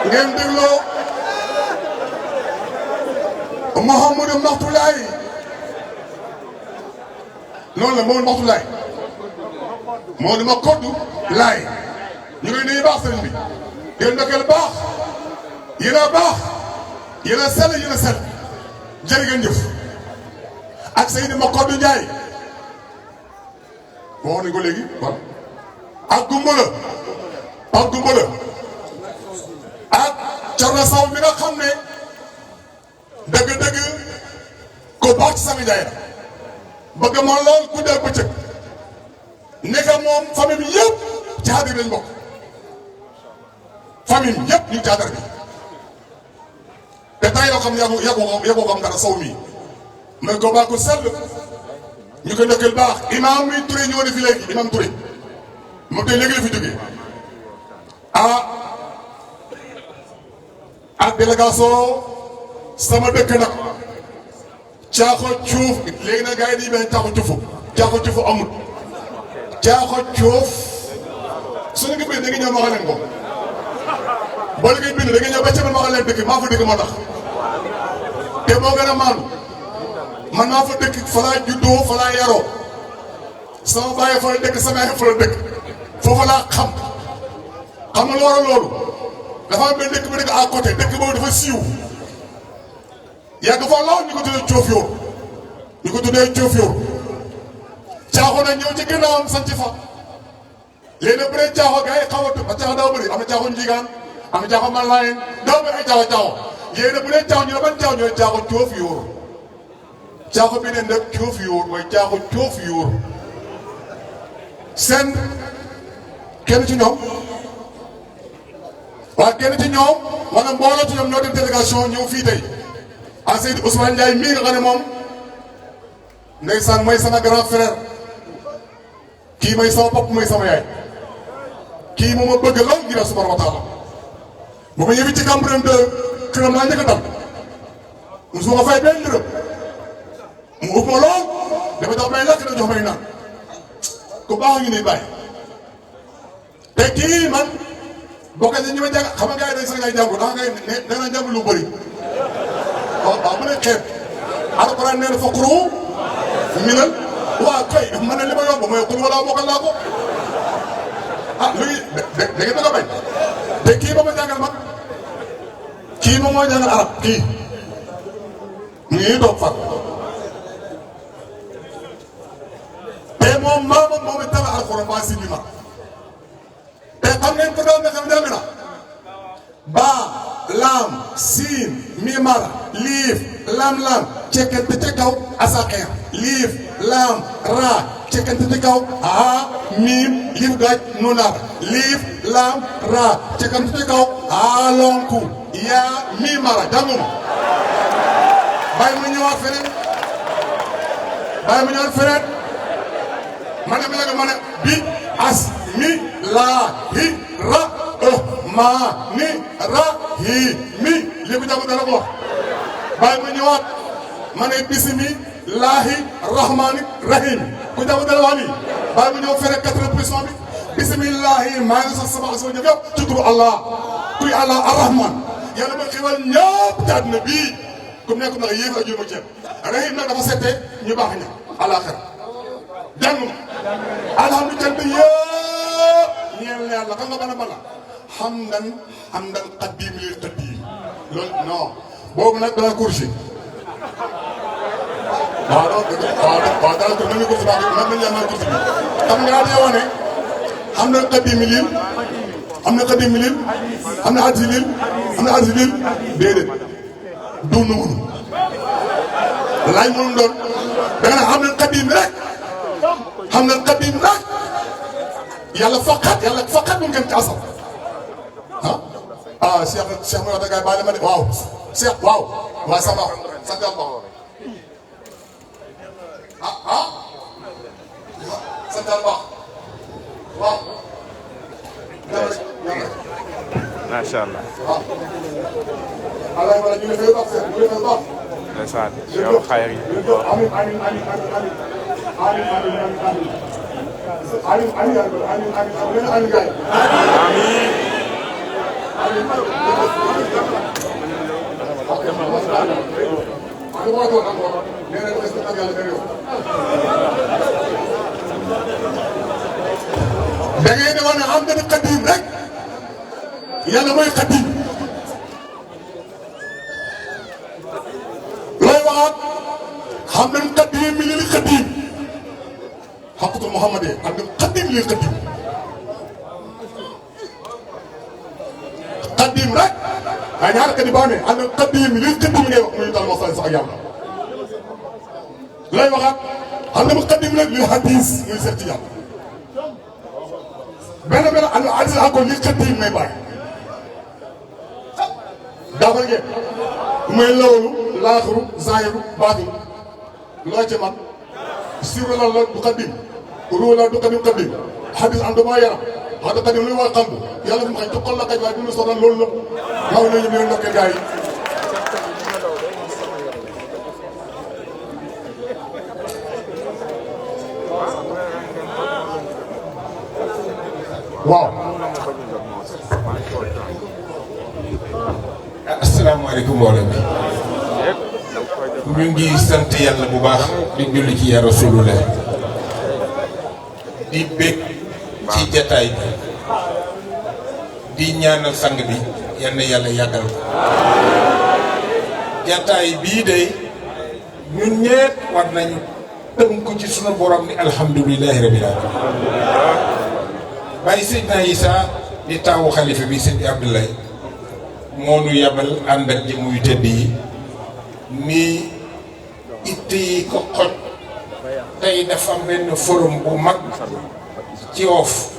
ngeen dégloo Mouhamadou Makhtou Laye noonu la Mouhamadou Makhtou Laye Mouhamadou Makhtou Laye ñu ngi nuyu baax sëriñ bi yéen ndokkeel baax yéen a baax yéen a sell jërë ngeen jëf ak Seydou Makodou Ndiaye wax nañ ko léegi waaw ak Gumbala ak Thierno Sow mi nga xam ne dëgg-dëgg ko baax ci Sami Ndiaye la bëgg ma lool ku dee bëccëg nekk moom famille bi yëpp ci xadar bi lañ bokk famille bi yëpp ñu ngi ci xadar bi te tay yoo xam yàggoo xam dara saw mi mooy ko baa ko sell ñu ko ndokkeel baax imaam mi Touré ñëw na fi léegi imaam Touré moom tey léegi la fi jógee ak délégation sama dëkk nag caaxo cuuf léegi nag gars yi dañuy bañ caaxo cuufu amul caaxo cuuf suñu ngi bind da nga ñëw ma wax leen ko boo la ngay bind da nga ñëw ba ca ma wax leen dëkk maa fa dëkk moo tax te moo gën a maanu man maa fa dëkk fa laa juddoo fa laa yaroo sama bàyyi fa la dëkk sama yaay fa la dëkk foofu laa xam nga lu waral loolu dafa am benn dëkk bu nekk à côté dëkk boobu dafa siiw yàgg fa law ñu ko tuddee Diofior ñu ko tuddee Diofior caaxo nag ñëw ci ginnaawam sanc fa léegi nag bu dee caaxo gars yi xaw a tëb ba caaxo daa bëri am na caaxo njigaan am na caaxo man laayeen daa bëri ay caaxo léegi nag bu dee caaxo ñu ne ban caaxo ñu ne caaxo Diofior caaxo bi ne nag Diofior mooy caaxo Diofior seen kenn ci ñoom waaw kenn ci ñoom wala mbooloo ci ñoom ñoo def délégation ñëw fii tey ah Seydou Ousmane Ndiaye mii nga xam ne moom ndeysaan mooy sama grand frère kii mooy sama bopp mooy sama yaay kii moom ma bëgg lool ngir subhanahu wa taala bu ma ñëwee ci Cambérène de këram laa njëkk a dal musuma ko fay benn dërëm mu ëpp ma lool dafa jox may lekk da jox may naan ku baax ñu ni bàyyi te kii man bokk nañ ñi ma jàng xam nga gars yi dañ sax ngay jàngu da nga jàng lu bëri waaw mu ne xeet alquran nee na faqru minal waaw kay man ne li ma yomb mooy xul wala bokkal naa ko léegi da ngeen bëgg a bañ te kii ba ma jàngal man kii moom moo jàngal arab kii mu ngi toog fan te moom maamam moom it tala alquran ba si bi ma te xam ngeen ko doon nga xam jàng na baa laam siin mimar liif lam cekkante ca kaw asaqeer liif laam raa cekkante ca kaw haa miim liif gaaj nunar liif laam raa cekkante ca kaw haa lonku yaa mimara jànguma bàyyi ma ñëwaat feneen ma ne bi as mi laa hi ra maa ni ra hi mi li ko jàpp dana ko wax bàyyi ma ñëwaat ma ne bismillaahi rahmaani rahim ku jàpp dana wax nii bàyyi ma ñëw fere 80% bi bismillaahi maa ngi sax sama jëf yëpp ci turu Allah kuy Allah arrahman yàlla ma xiwal ñëpp ci àddina bii comme nekk na yéen ak yéen ceeb rahim nag dafa seete ñu baax ña àllaaxira jàng ma alhamdulilah yëpp ñeel na yàlla xam nga bana bana hamdan qaddim lil qaddim loolu non boobu nag dana course waaw dana course nañu course baax nag nañu yàlla course bi xam nga daal di wane hamdan qaddim lil am na qaddim lil am na addi lil déedéet du noonu laaj mënum doon da nga ne hamdan qaddim rek hamdan qaddim rek yàlla faqat mu ngeen ci asal Cheikh Mawla da ngay baale ma de waaw Cheikh waaw ça va sant yàlla sant yàlla waaw. macha allah. waaw. alhamdulilah ñu ngi lay baax ñu ngi lay baax. ndeysaan yow xayr yi. amiin da ngay ne woon ne am nga ni xadim rek yàlla mooy xadim looy waxaat xam nañ xadim mi lil xadim xaqutul Muhammad am nañ xadim lil xadim xadim rek waaye ñaar xadim boo amee am nañ xadim lil xadim ngay wax muy dal mosal sax ak yàlla looy waxaat xam nañ xadim rek lil hadis muy seet ci yàlla benn al aziz encore li xëttiin may bàyyi dafa ngeen muy loolu laaxiru zaahiru baatin loo ci man siru la du xaddim ruu la du xaddim xadis am dama yaram wax dëgg xaddim luy wax xam yàlla mu xëy ci xol la xëy waaye du ñu sonal loolu la gaaw nañu ñu ndokkee gars yi waaw. asalaamaaleykum mbooloo mi ñu ngi sant yàlla bu baax di julli ci ya Rasulullah di bég ci jataay bi di ñaanal sang bi yal na yàlla yàggal ko jataay bii de ñun ñeet war nañu tënku ci sunu borom ni alhamdulilahi rabbil alamin bàyyi Seydina Issa di taawu xalifa bi Seydi Abdoulaye moo nu yabal ànd ak jëmm yu tëdd yi ni itte yi ko xoj tey dafa am benn forum bu mag ci Yoff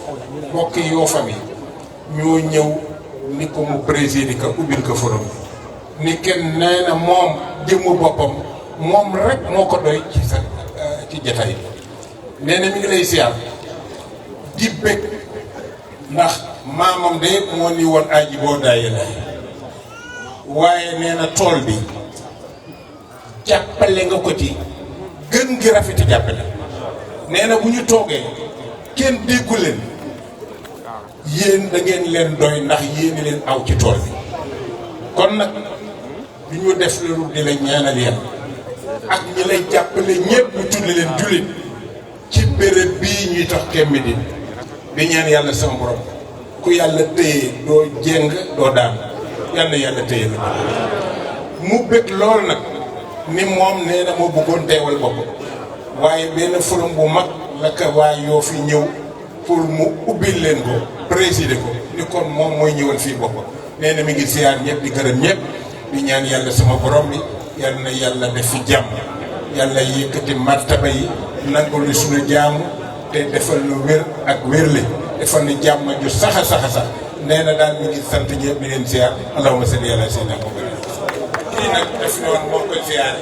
mbokk Yoffam yi ñoo ñëw ni ko mu présider ko ubbil ko forum ni kenn nee na moom jëmmu boppam moom rek moo ko doy ci sa ci jataay bi nee na mi ngi lay siyaar di bëgg ndax maamam de moo ni woon aji boo daaye lay waaye nee na tool bi jàppale nga ko ci gën gi rafeti jàppale nee na bu ñu toogee kenn déggu leen yéen da ngeen leen doy ndax yéen leen aw ci tool bi kon nag du ñu def lu di la ñaanal yàlla ak ñi lay jàppale ñëpp ñu tudd leen jullit ci béréb bii ñuy tax kemmi di ñaan yàlla sama borom ku yàlla téye doo jéng doo daan yàlla yàlla téye la mu bëgg lool nag ni moom nee na moo bëggoon teewal bopp waaye benn forum bu mag la ka waa yoo fi ñëw pour mu ubbil leen ko présider ko ni kon moom mooy ñëwal fii bopp nee na mi ngi siyaar ñëpp di gërëm ñëpp di ñaan yàlla sama borom bi yal na yàlla def fi jàmm yàlla yëkkati martaba yi nangul suñu jaamu te defal nu wér ak wérle defal nu jàmm ju saxa saxa sax nee na daal mi ngi sant ñëpp di leen ziar allahumma salli ala sayyidina Muhammad kii nag def na woon moo koy ziare.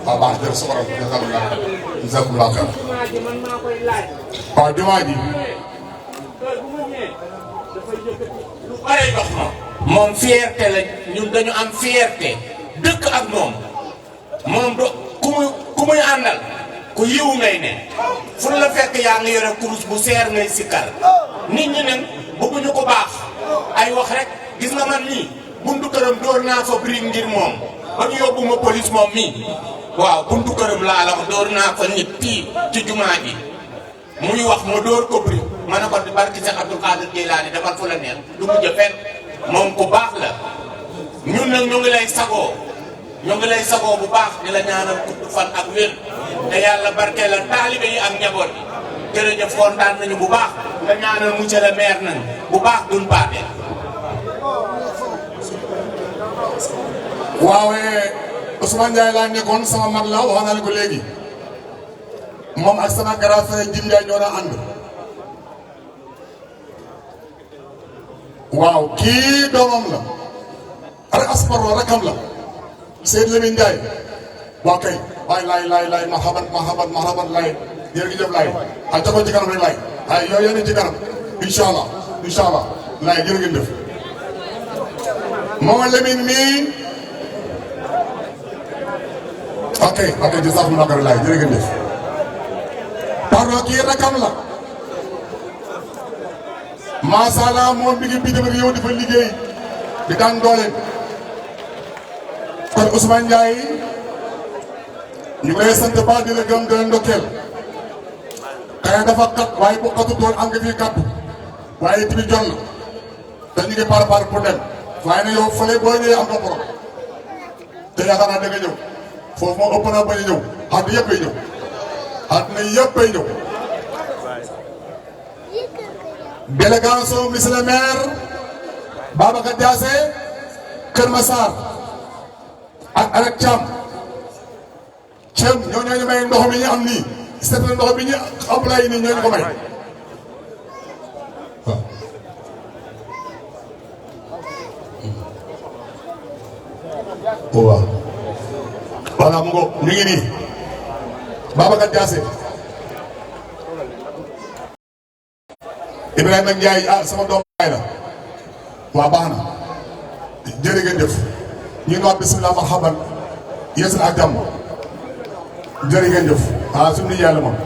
waaw baax na sa borom jazakumullah xayr. waaw jumaa ji. lu bare jox ma. moom fierté la ñun dañu am fierté dëkk ak moom do ku muy àndal ku yiw ngay ne fu la fekk yaa ngi yore kurus bu seer ngay sikkar nit ñi nag bëgguñu ko baax ay wax rek gis nga man nii buntu këram dóor naa fa brique ngir moom ba ñu yóbbu ma police moom mii waaw buntu këram laa la wax dóor naa fa nit pii ci jumaa ji muy wax ma dóor ko brique ma ne ko barki Seex Abdul Qaadir Jilaani defal fu la neex du mujj fenn moom ku baax la ñun nag ñu ngi lay sagoo bu baax di la ñaanal gudd fan ak wér te yàlla barke la taalibe yi ak njaboot yi jërëjëf kontaan nañu bu baax nga ñaanal monsieur le maire nañu bu baax duñ paate. waaw Ousmane Ndiaye laa nekkoon sama mag la wax naa ko léegi moom ak sama grand frère Jim Ndiaye ñoo daan ànd. waaw kii doomam la ak asparo rakam la Seydou Lamine Ndiaye waaw kay waaye laay marhaban laay jërëjëf laay ak jago ci kanam rek laay waaye yow yéen ci kanam incha allah laay jërë ngeen def moom Lamine mii ok jazakumullah xayran laay jërë ngeen def pardon kii rakam la macha allah moom bi ngi bitim réew di fa liggéey di daan doole kon Ousmane Ndiaye ñu ngi lay sant ba di la gëm di la ndokkeel xëy dafa xat waaye bu xatu doon am nga fii kàddu waaye tamit jot na te ñu ngi par pour dem waaye nag yow fële boo ñëwee am nga borom te yaakaar naa da nga ñëw foofu moom ëpp naa bañ a ñëw àdduna yëpp ay ñëw àdduna yëpp ay ñëw. délégation monsieur le maire Babacar Diassé Kër Massar ak Alek Thiam ñoo ñu may ndox mi ñu am nii seetal ndox bi ñu employé nii ñoo ñu ko may waaw. waaw voilà mu ngo ñu ngi nii Babacar Diassé Ibrahima Ndiaye ah sama doom baay la waaw baax na jërë ngeen jëf ñu ngi wax bisimilah marhaban yeesal ak jàmm jërë ngeen jëf ah suñu nijaay la moom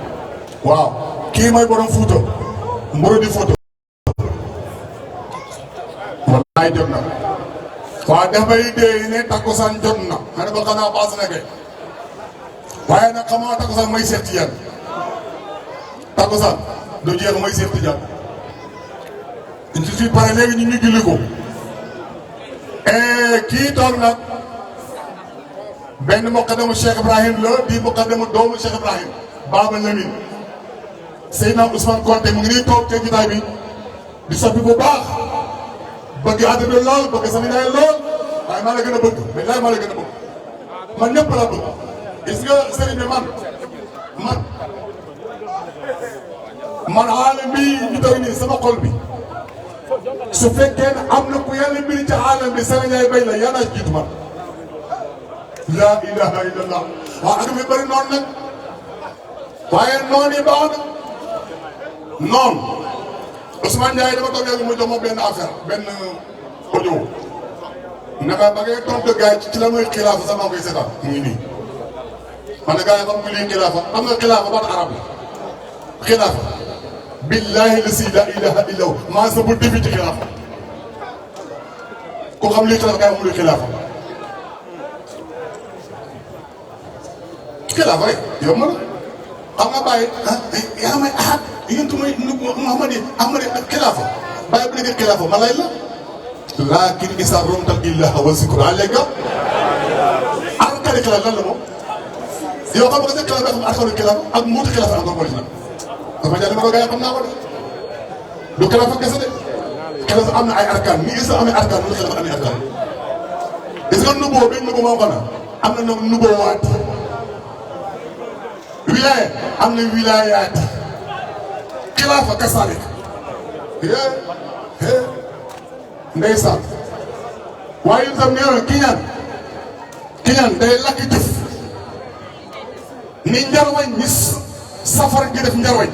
waaw kii mooy borom Fuuta mburu di Fuuta wallaay jot na waaw damay dee ne takkusaan jot na ma ne ko xanaa paas na ke waaye nag xamaa takkusaan mooy Seex Tijaan takkusaan du jeex mooy Seex Tijaan je suis pare léegi ñu julli ko kii toog nag benn muqaddamu Cheikh Ibrahim la di muqaddamu doomu Cheikh Ibrahim Baba Lamine Seydina Ousmane Konté mu ngi nii toog ca jotaay bi di soppi bu baax bëgg àdduna lool bëgg sama yaay lool waaye maa la gën a bëgg mais laay maa la gën a bëgg man ñëpp la bëgg gis nga sëriñ bi man aalam bi ñu doy nii sama xol bi su fekkee ne am na ku yàlla mbiri ci aalam bi Sëriñ Ndiaye Bay la yàlla jiitu man laa ilaha illallah waaw ak mi bëri noonu nag waaye noonu yi baax na noonu Ousmane Ndiaye dama toog léegi mu jox ma benn affaire benn audio naka ba ngay tontu gars yi ci la muy xilaafa sax maa koy seetaan mu ngi nii man gars yi xam nga lii xilaafa xam nga xilaafa baat arab la xilaafa billahi la si la ilaha illa hu maa sa bu défi ci xilaafa ku xam lii xilaafa kay xam luy xilaafa xilaafa rek yow ma la xam nga bàyyi yaa may ahad yéen tu may Muhammad xilaafa bàyyi bu nekkee xilaafa ma lay la laakin isa romtal illaha wa zikru alayka arkani xilaafa lan la moom yow xam nga ne xilaafa xam arkanu xilaafa ak muuti xilaafa encore moo ci nag dafa jàll ma ko gars yi xam naa ko de du xilaafa kese de xilaafa am na ay arkaan ni isa amee arkaan nu xilaafa amee arkaan gis nga nuboo bi nuboo moom xanaa am na nag nuboo waat wilaaya am na wilaayaat xilaafa kasaalik ndeysaan waaye itam nee na kiñaan day lakk jëf ni njarwañ ni safara gi def njarwañ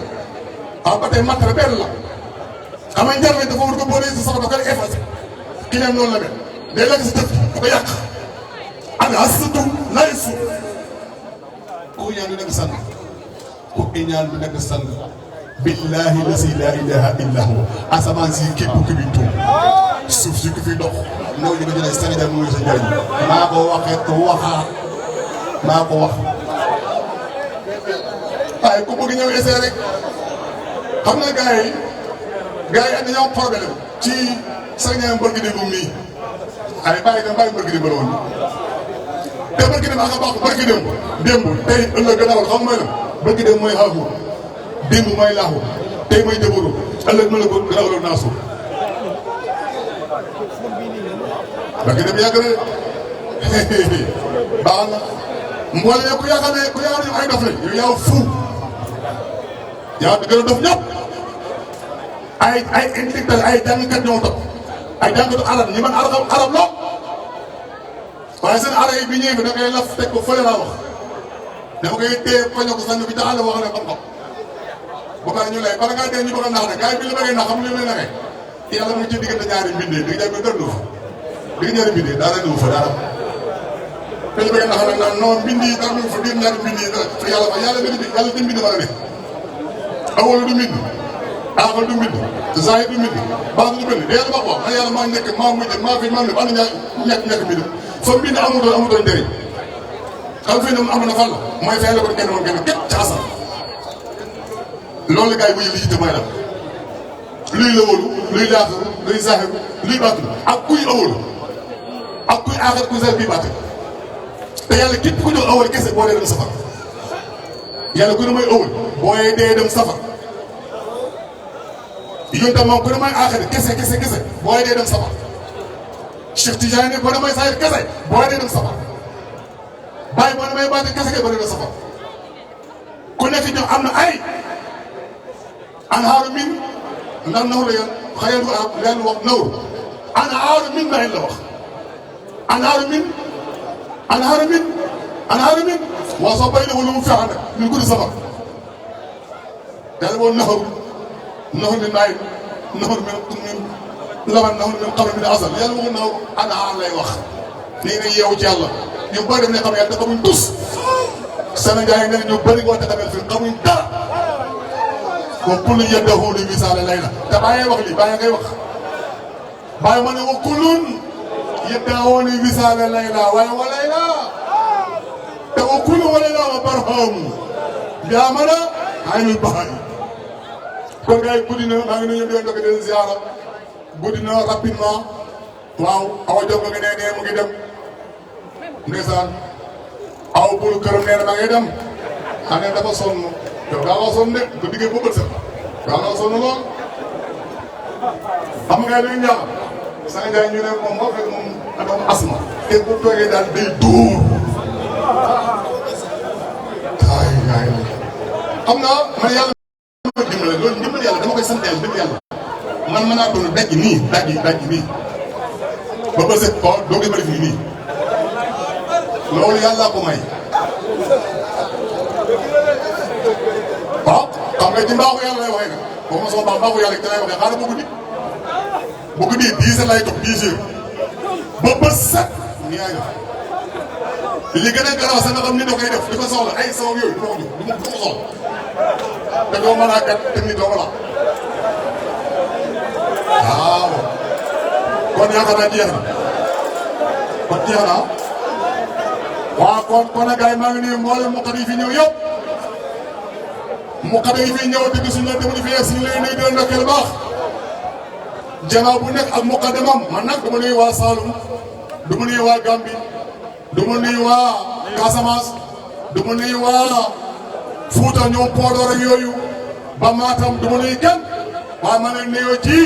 waaw ba tey matara benn la xam nga njarwañ dafa war ko boole si safara da koy effacé kiñaan noonu la mel day lakk si jëf da ko yàq ak asatu lay suuf ku ñaan du nekk sang ku ñaan du nekk sang billahi la si la ilaha illa huwa asamaan si képp ku bi tuum suuf si ku fi dox ñëw ñu ko jëlee Sénégal mu ngi sa njëriñ maa ko waxee te waxaat maa ko wax waaye ku bëgg ñëw essayé rek xam nga gars yi dañoo am problème ci Sénégal mbërgi démb mii ay bàyyi mbërgi démb la woon te mbërgi démb ak a baax mbërgi démb tey ëllëg gannaaw xam nga mooy la mbërgi démb mooy xaafu démb mooy laaxu tey mooy jëbëru ëllëg ma la ko gannaaw naa suuf mbërgi démb yàgg na baax na mboole ku yaakaar ne ay dof lañ yow yaa fu yaa gën a dof ñëpp ay intellectuel ay jàngkat ñoo topp ay jàngkatu arab ñi man arab loo waaye seen arab yi bi ñëwee fi da ngay laf teg ko fële laa wax dama koy téye poño ko sànni bi ca àll wax ne xam-xam ba pare ñu lay bala ngaa dee ñu bëgg a nax ne gars yi bi la bëggee nax xam li lay naxee yàlla mu ngi ci diggante ñaari mbindee di nga jàpp dara fa di nga ñaari mbindee dara ñëw fa dara te ñu bëgg a nax nag non mbind yi dara ñëw fa biir ñaari mbind yi yàlla fa yàlla di mbind mën a ne awal du mbind aaxal du mbind zaahir du mbind baax du mbind de yàlla wax man yàlla maa nekk maa mujj maa fi maa ne am na ñàkk mbind fa mbind amutoon njëriñ xam fi ne am na fan la mooy fay la ko kenn moom kenn képp ca asal loolu gars yi bu ñu lijjite mooy lan luy lëwalu luy laaxaru luy zaahiru luy baatu ak kuy awalu ak kuy aaxar kuy zaahir kuy baatu te yàlla képp ku jox awal kese boo dee dem safar yàlla ku ne mooy awal boo dee dem safar yoon tam moom ku ne mooy aaxar kese boo dee dem safar Cheikh Tidiane boo demee Zahir kese boo dee dem safar Baye boo demee baati kese boo dee dem safar ku nekk ñoom am na ay anhaaru min ndax naw la yoon xëyal ko leen wax nawr anhaaru min mahin la wax anhaaru min waaw soo bay ne wala mu fexe nag ñu guddi safar yàlla boo naxaru min mahin naxaru min laban naxaru min xamr min asal yàlla waxu naw anhaar lay wax nii ne yeewu ci yàlla ñu bëri def ne xam yàlla te xamuñ tus Sénégal yi ne ñu bëri woo te xamel fi xamuñ dara wa kullu yaddahu li wisaale lay la te bàyyee wax lii bàyyi ngay wax bàyyi ma ne wa kullun yaddahu li wisaale lay la waaye wa lay la te wa kullu wa lay la wa barhaamu yaa ma na aynul bahari kon gars yi guddi na maa ngi nuyu ñëpp di leen ziara guddi na rapidement waaw awa jóg nga nee mu ngi dem ndeysaan aw bulu këram nee na ma ngay dem xam ne dafa sonn yow daa nga sonn de ba diggee ba bët sax daa nga sonn lool xam nga li ñu ñaax Sane Ndiaye ñu ne moom moo fekk moom dafa am asma te bu toogee daal day dóor ay xam naa man yàlla ma dimbale loolu dimbal yàlla dama koy sant yàlla dimbal yàlla man mën naa doon daj nii daj nii ba ba set ko doo ko def nii loolu yàlla ko may waaw xam nga ci mbaaxu yàlla lay waxee nag boo ma sama mbaaxu yàlla ci lay waxee xaaral bu guddi 10 lay toog 10 heures ba bët set nii yaa ngi li gën a garaaw sax nga xam ni da koy def di ko soxla ay sabab yooyu du ma ko jox du ma ko soxla te doo mën a kat te nit doo ko la waaw kon yaakaar naa jeex na kon jeex na waaw kon nag gars yi maa ngi nuyu mboolem muqaddam yi fi ñëw yëpp muqaddam yi fi ñëw te gisuñu la demuñu fi yegg si ñu lay nuyu di leen ndokkeel baax jamaa bu nekk ak muqaddamam man nag dama nuyu waa Saloum dama nuyu waa Gambie dama nuyu waa Casamance dama nuyu waa Fouta ñoom Podor ak yooyu ba Matam dama nuyu kenn waaye ma ne nuyoo ci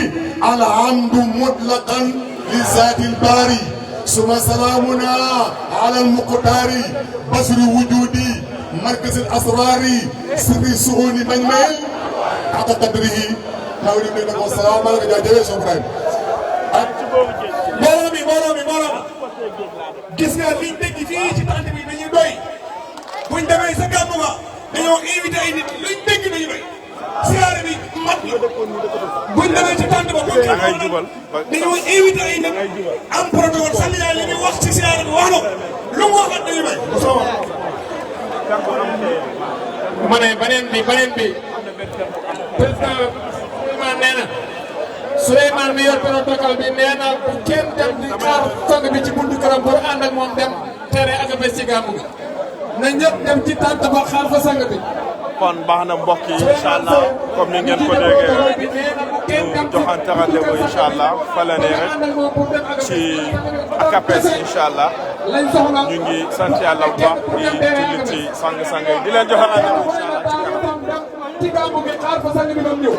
alhamdu mutlaqan li zaatil baari suma salaamuna ala almuqtaari basri wujudi markaz al asrari sirri suhuni bañ mel aka qadrihi naw ni ne ko salaam aleykum jaajëfee Cheikh Ibrahim ak mbooloo mi gis nga liñ dégg fii ci tànt bi dañuy doy buñ demee sa gàmmu nga dañoo invité ay nit luñ dégg dañuy doy siyaare bi mat na buñ demee ci tànt ba buñ dañoo invité ay nit am protocole sànni yaay li ñuy wax ci siyaare bi wax na ko lu mu waxat dañuy doy ma ne beneen bi président Souleymane nee na Souleymane mi yor protocole bi nee na bu kenn dem di xaar sang bi ci buntu këram pour ànd ak moom dem tere ak a bés ci gàmmu gi na ñëpp dem ci tànt ba xaar fa sang bi. kon baax na mbokk yi incha allah comme ni ngeen ko déggee ñu joxante rendez-vous incha allah fële ne rek ci ACAPES incha allah ñu ngi sant yàlla bu baax di julli ci sang-sang yi di leen joxe rendez-vous incha allah ci kanam. ci gàmmu gi xaar fa sang bi doon ñëw.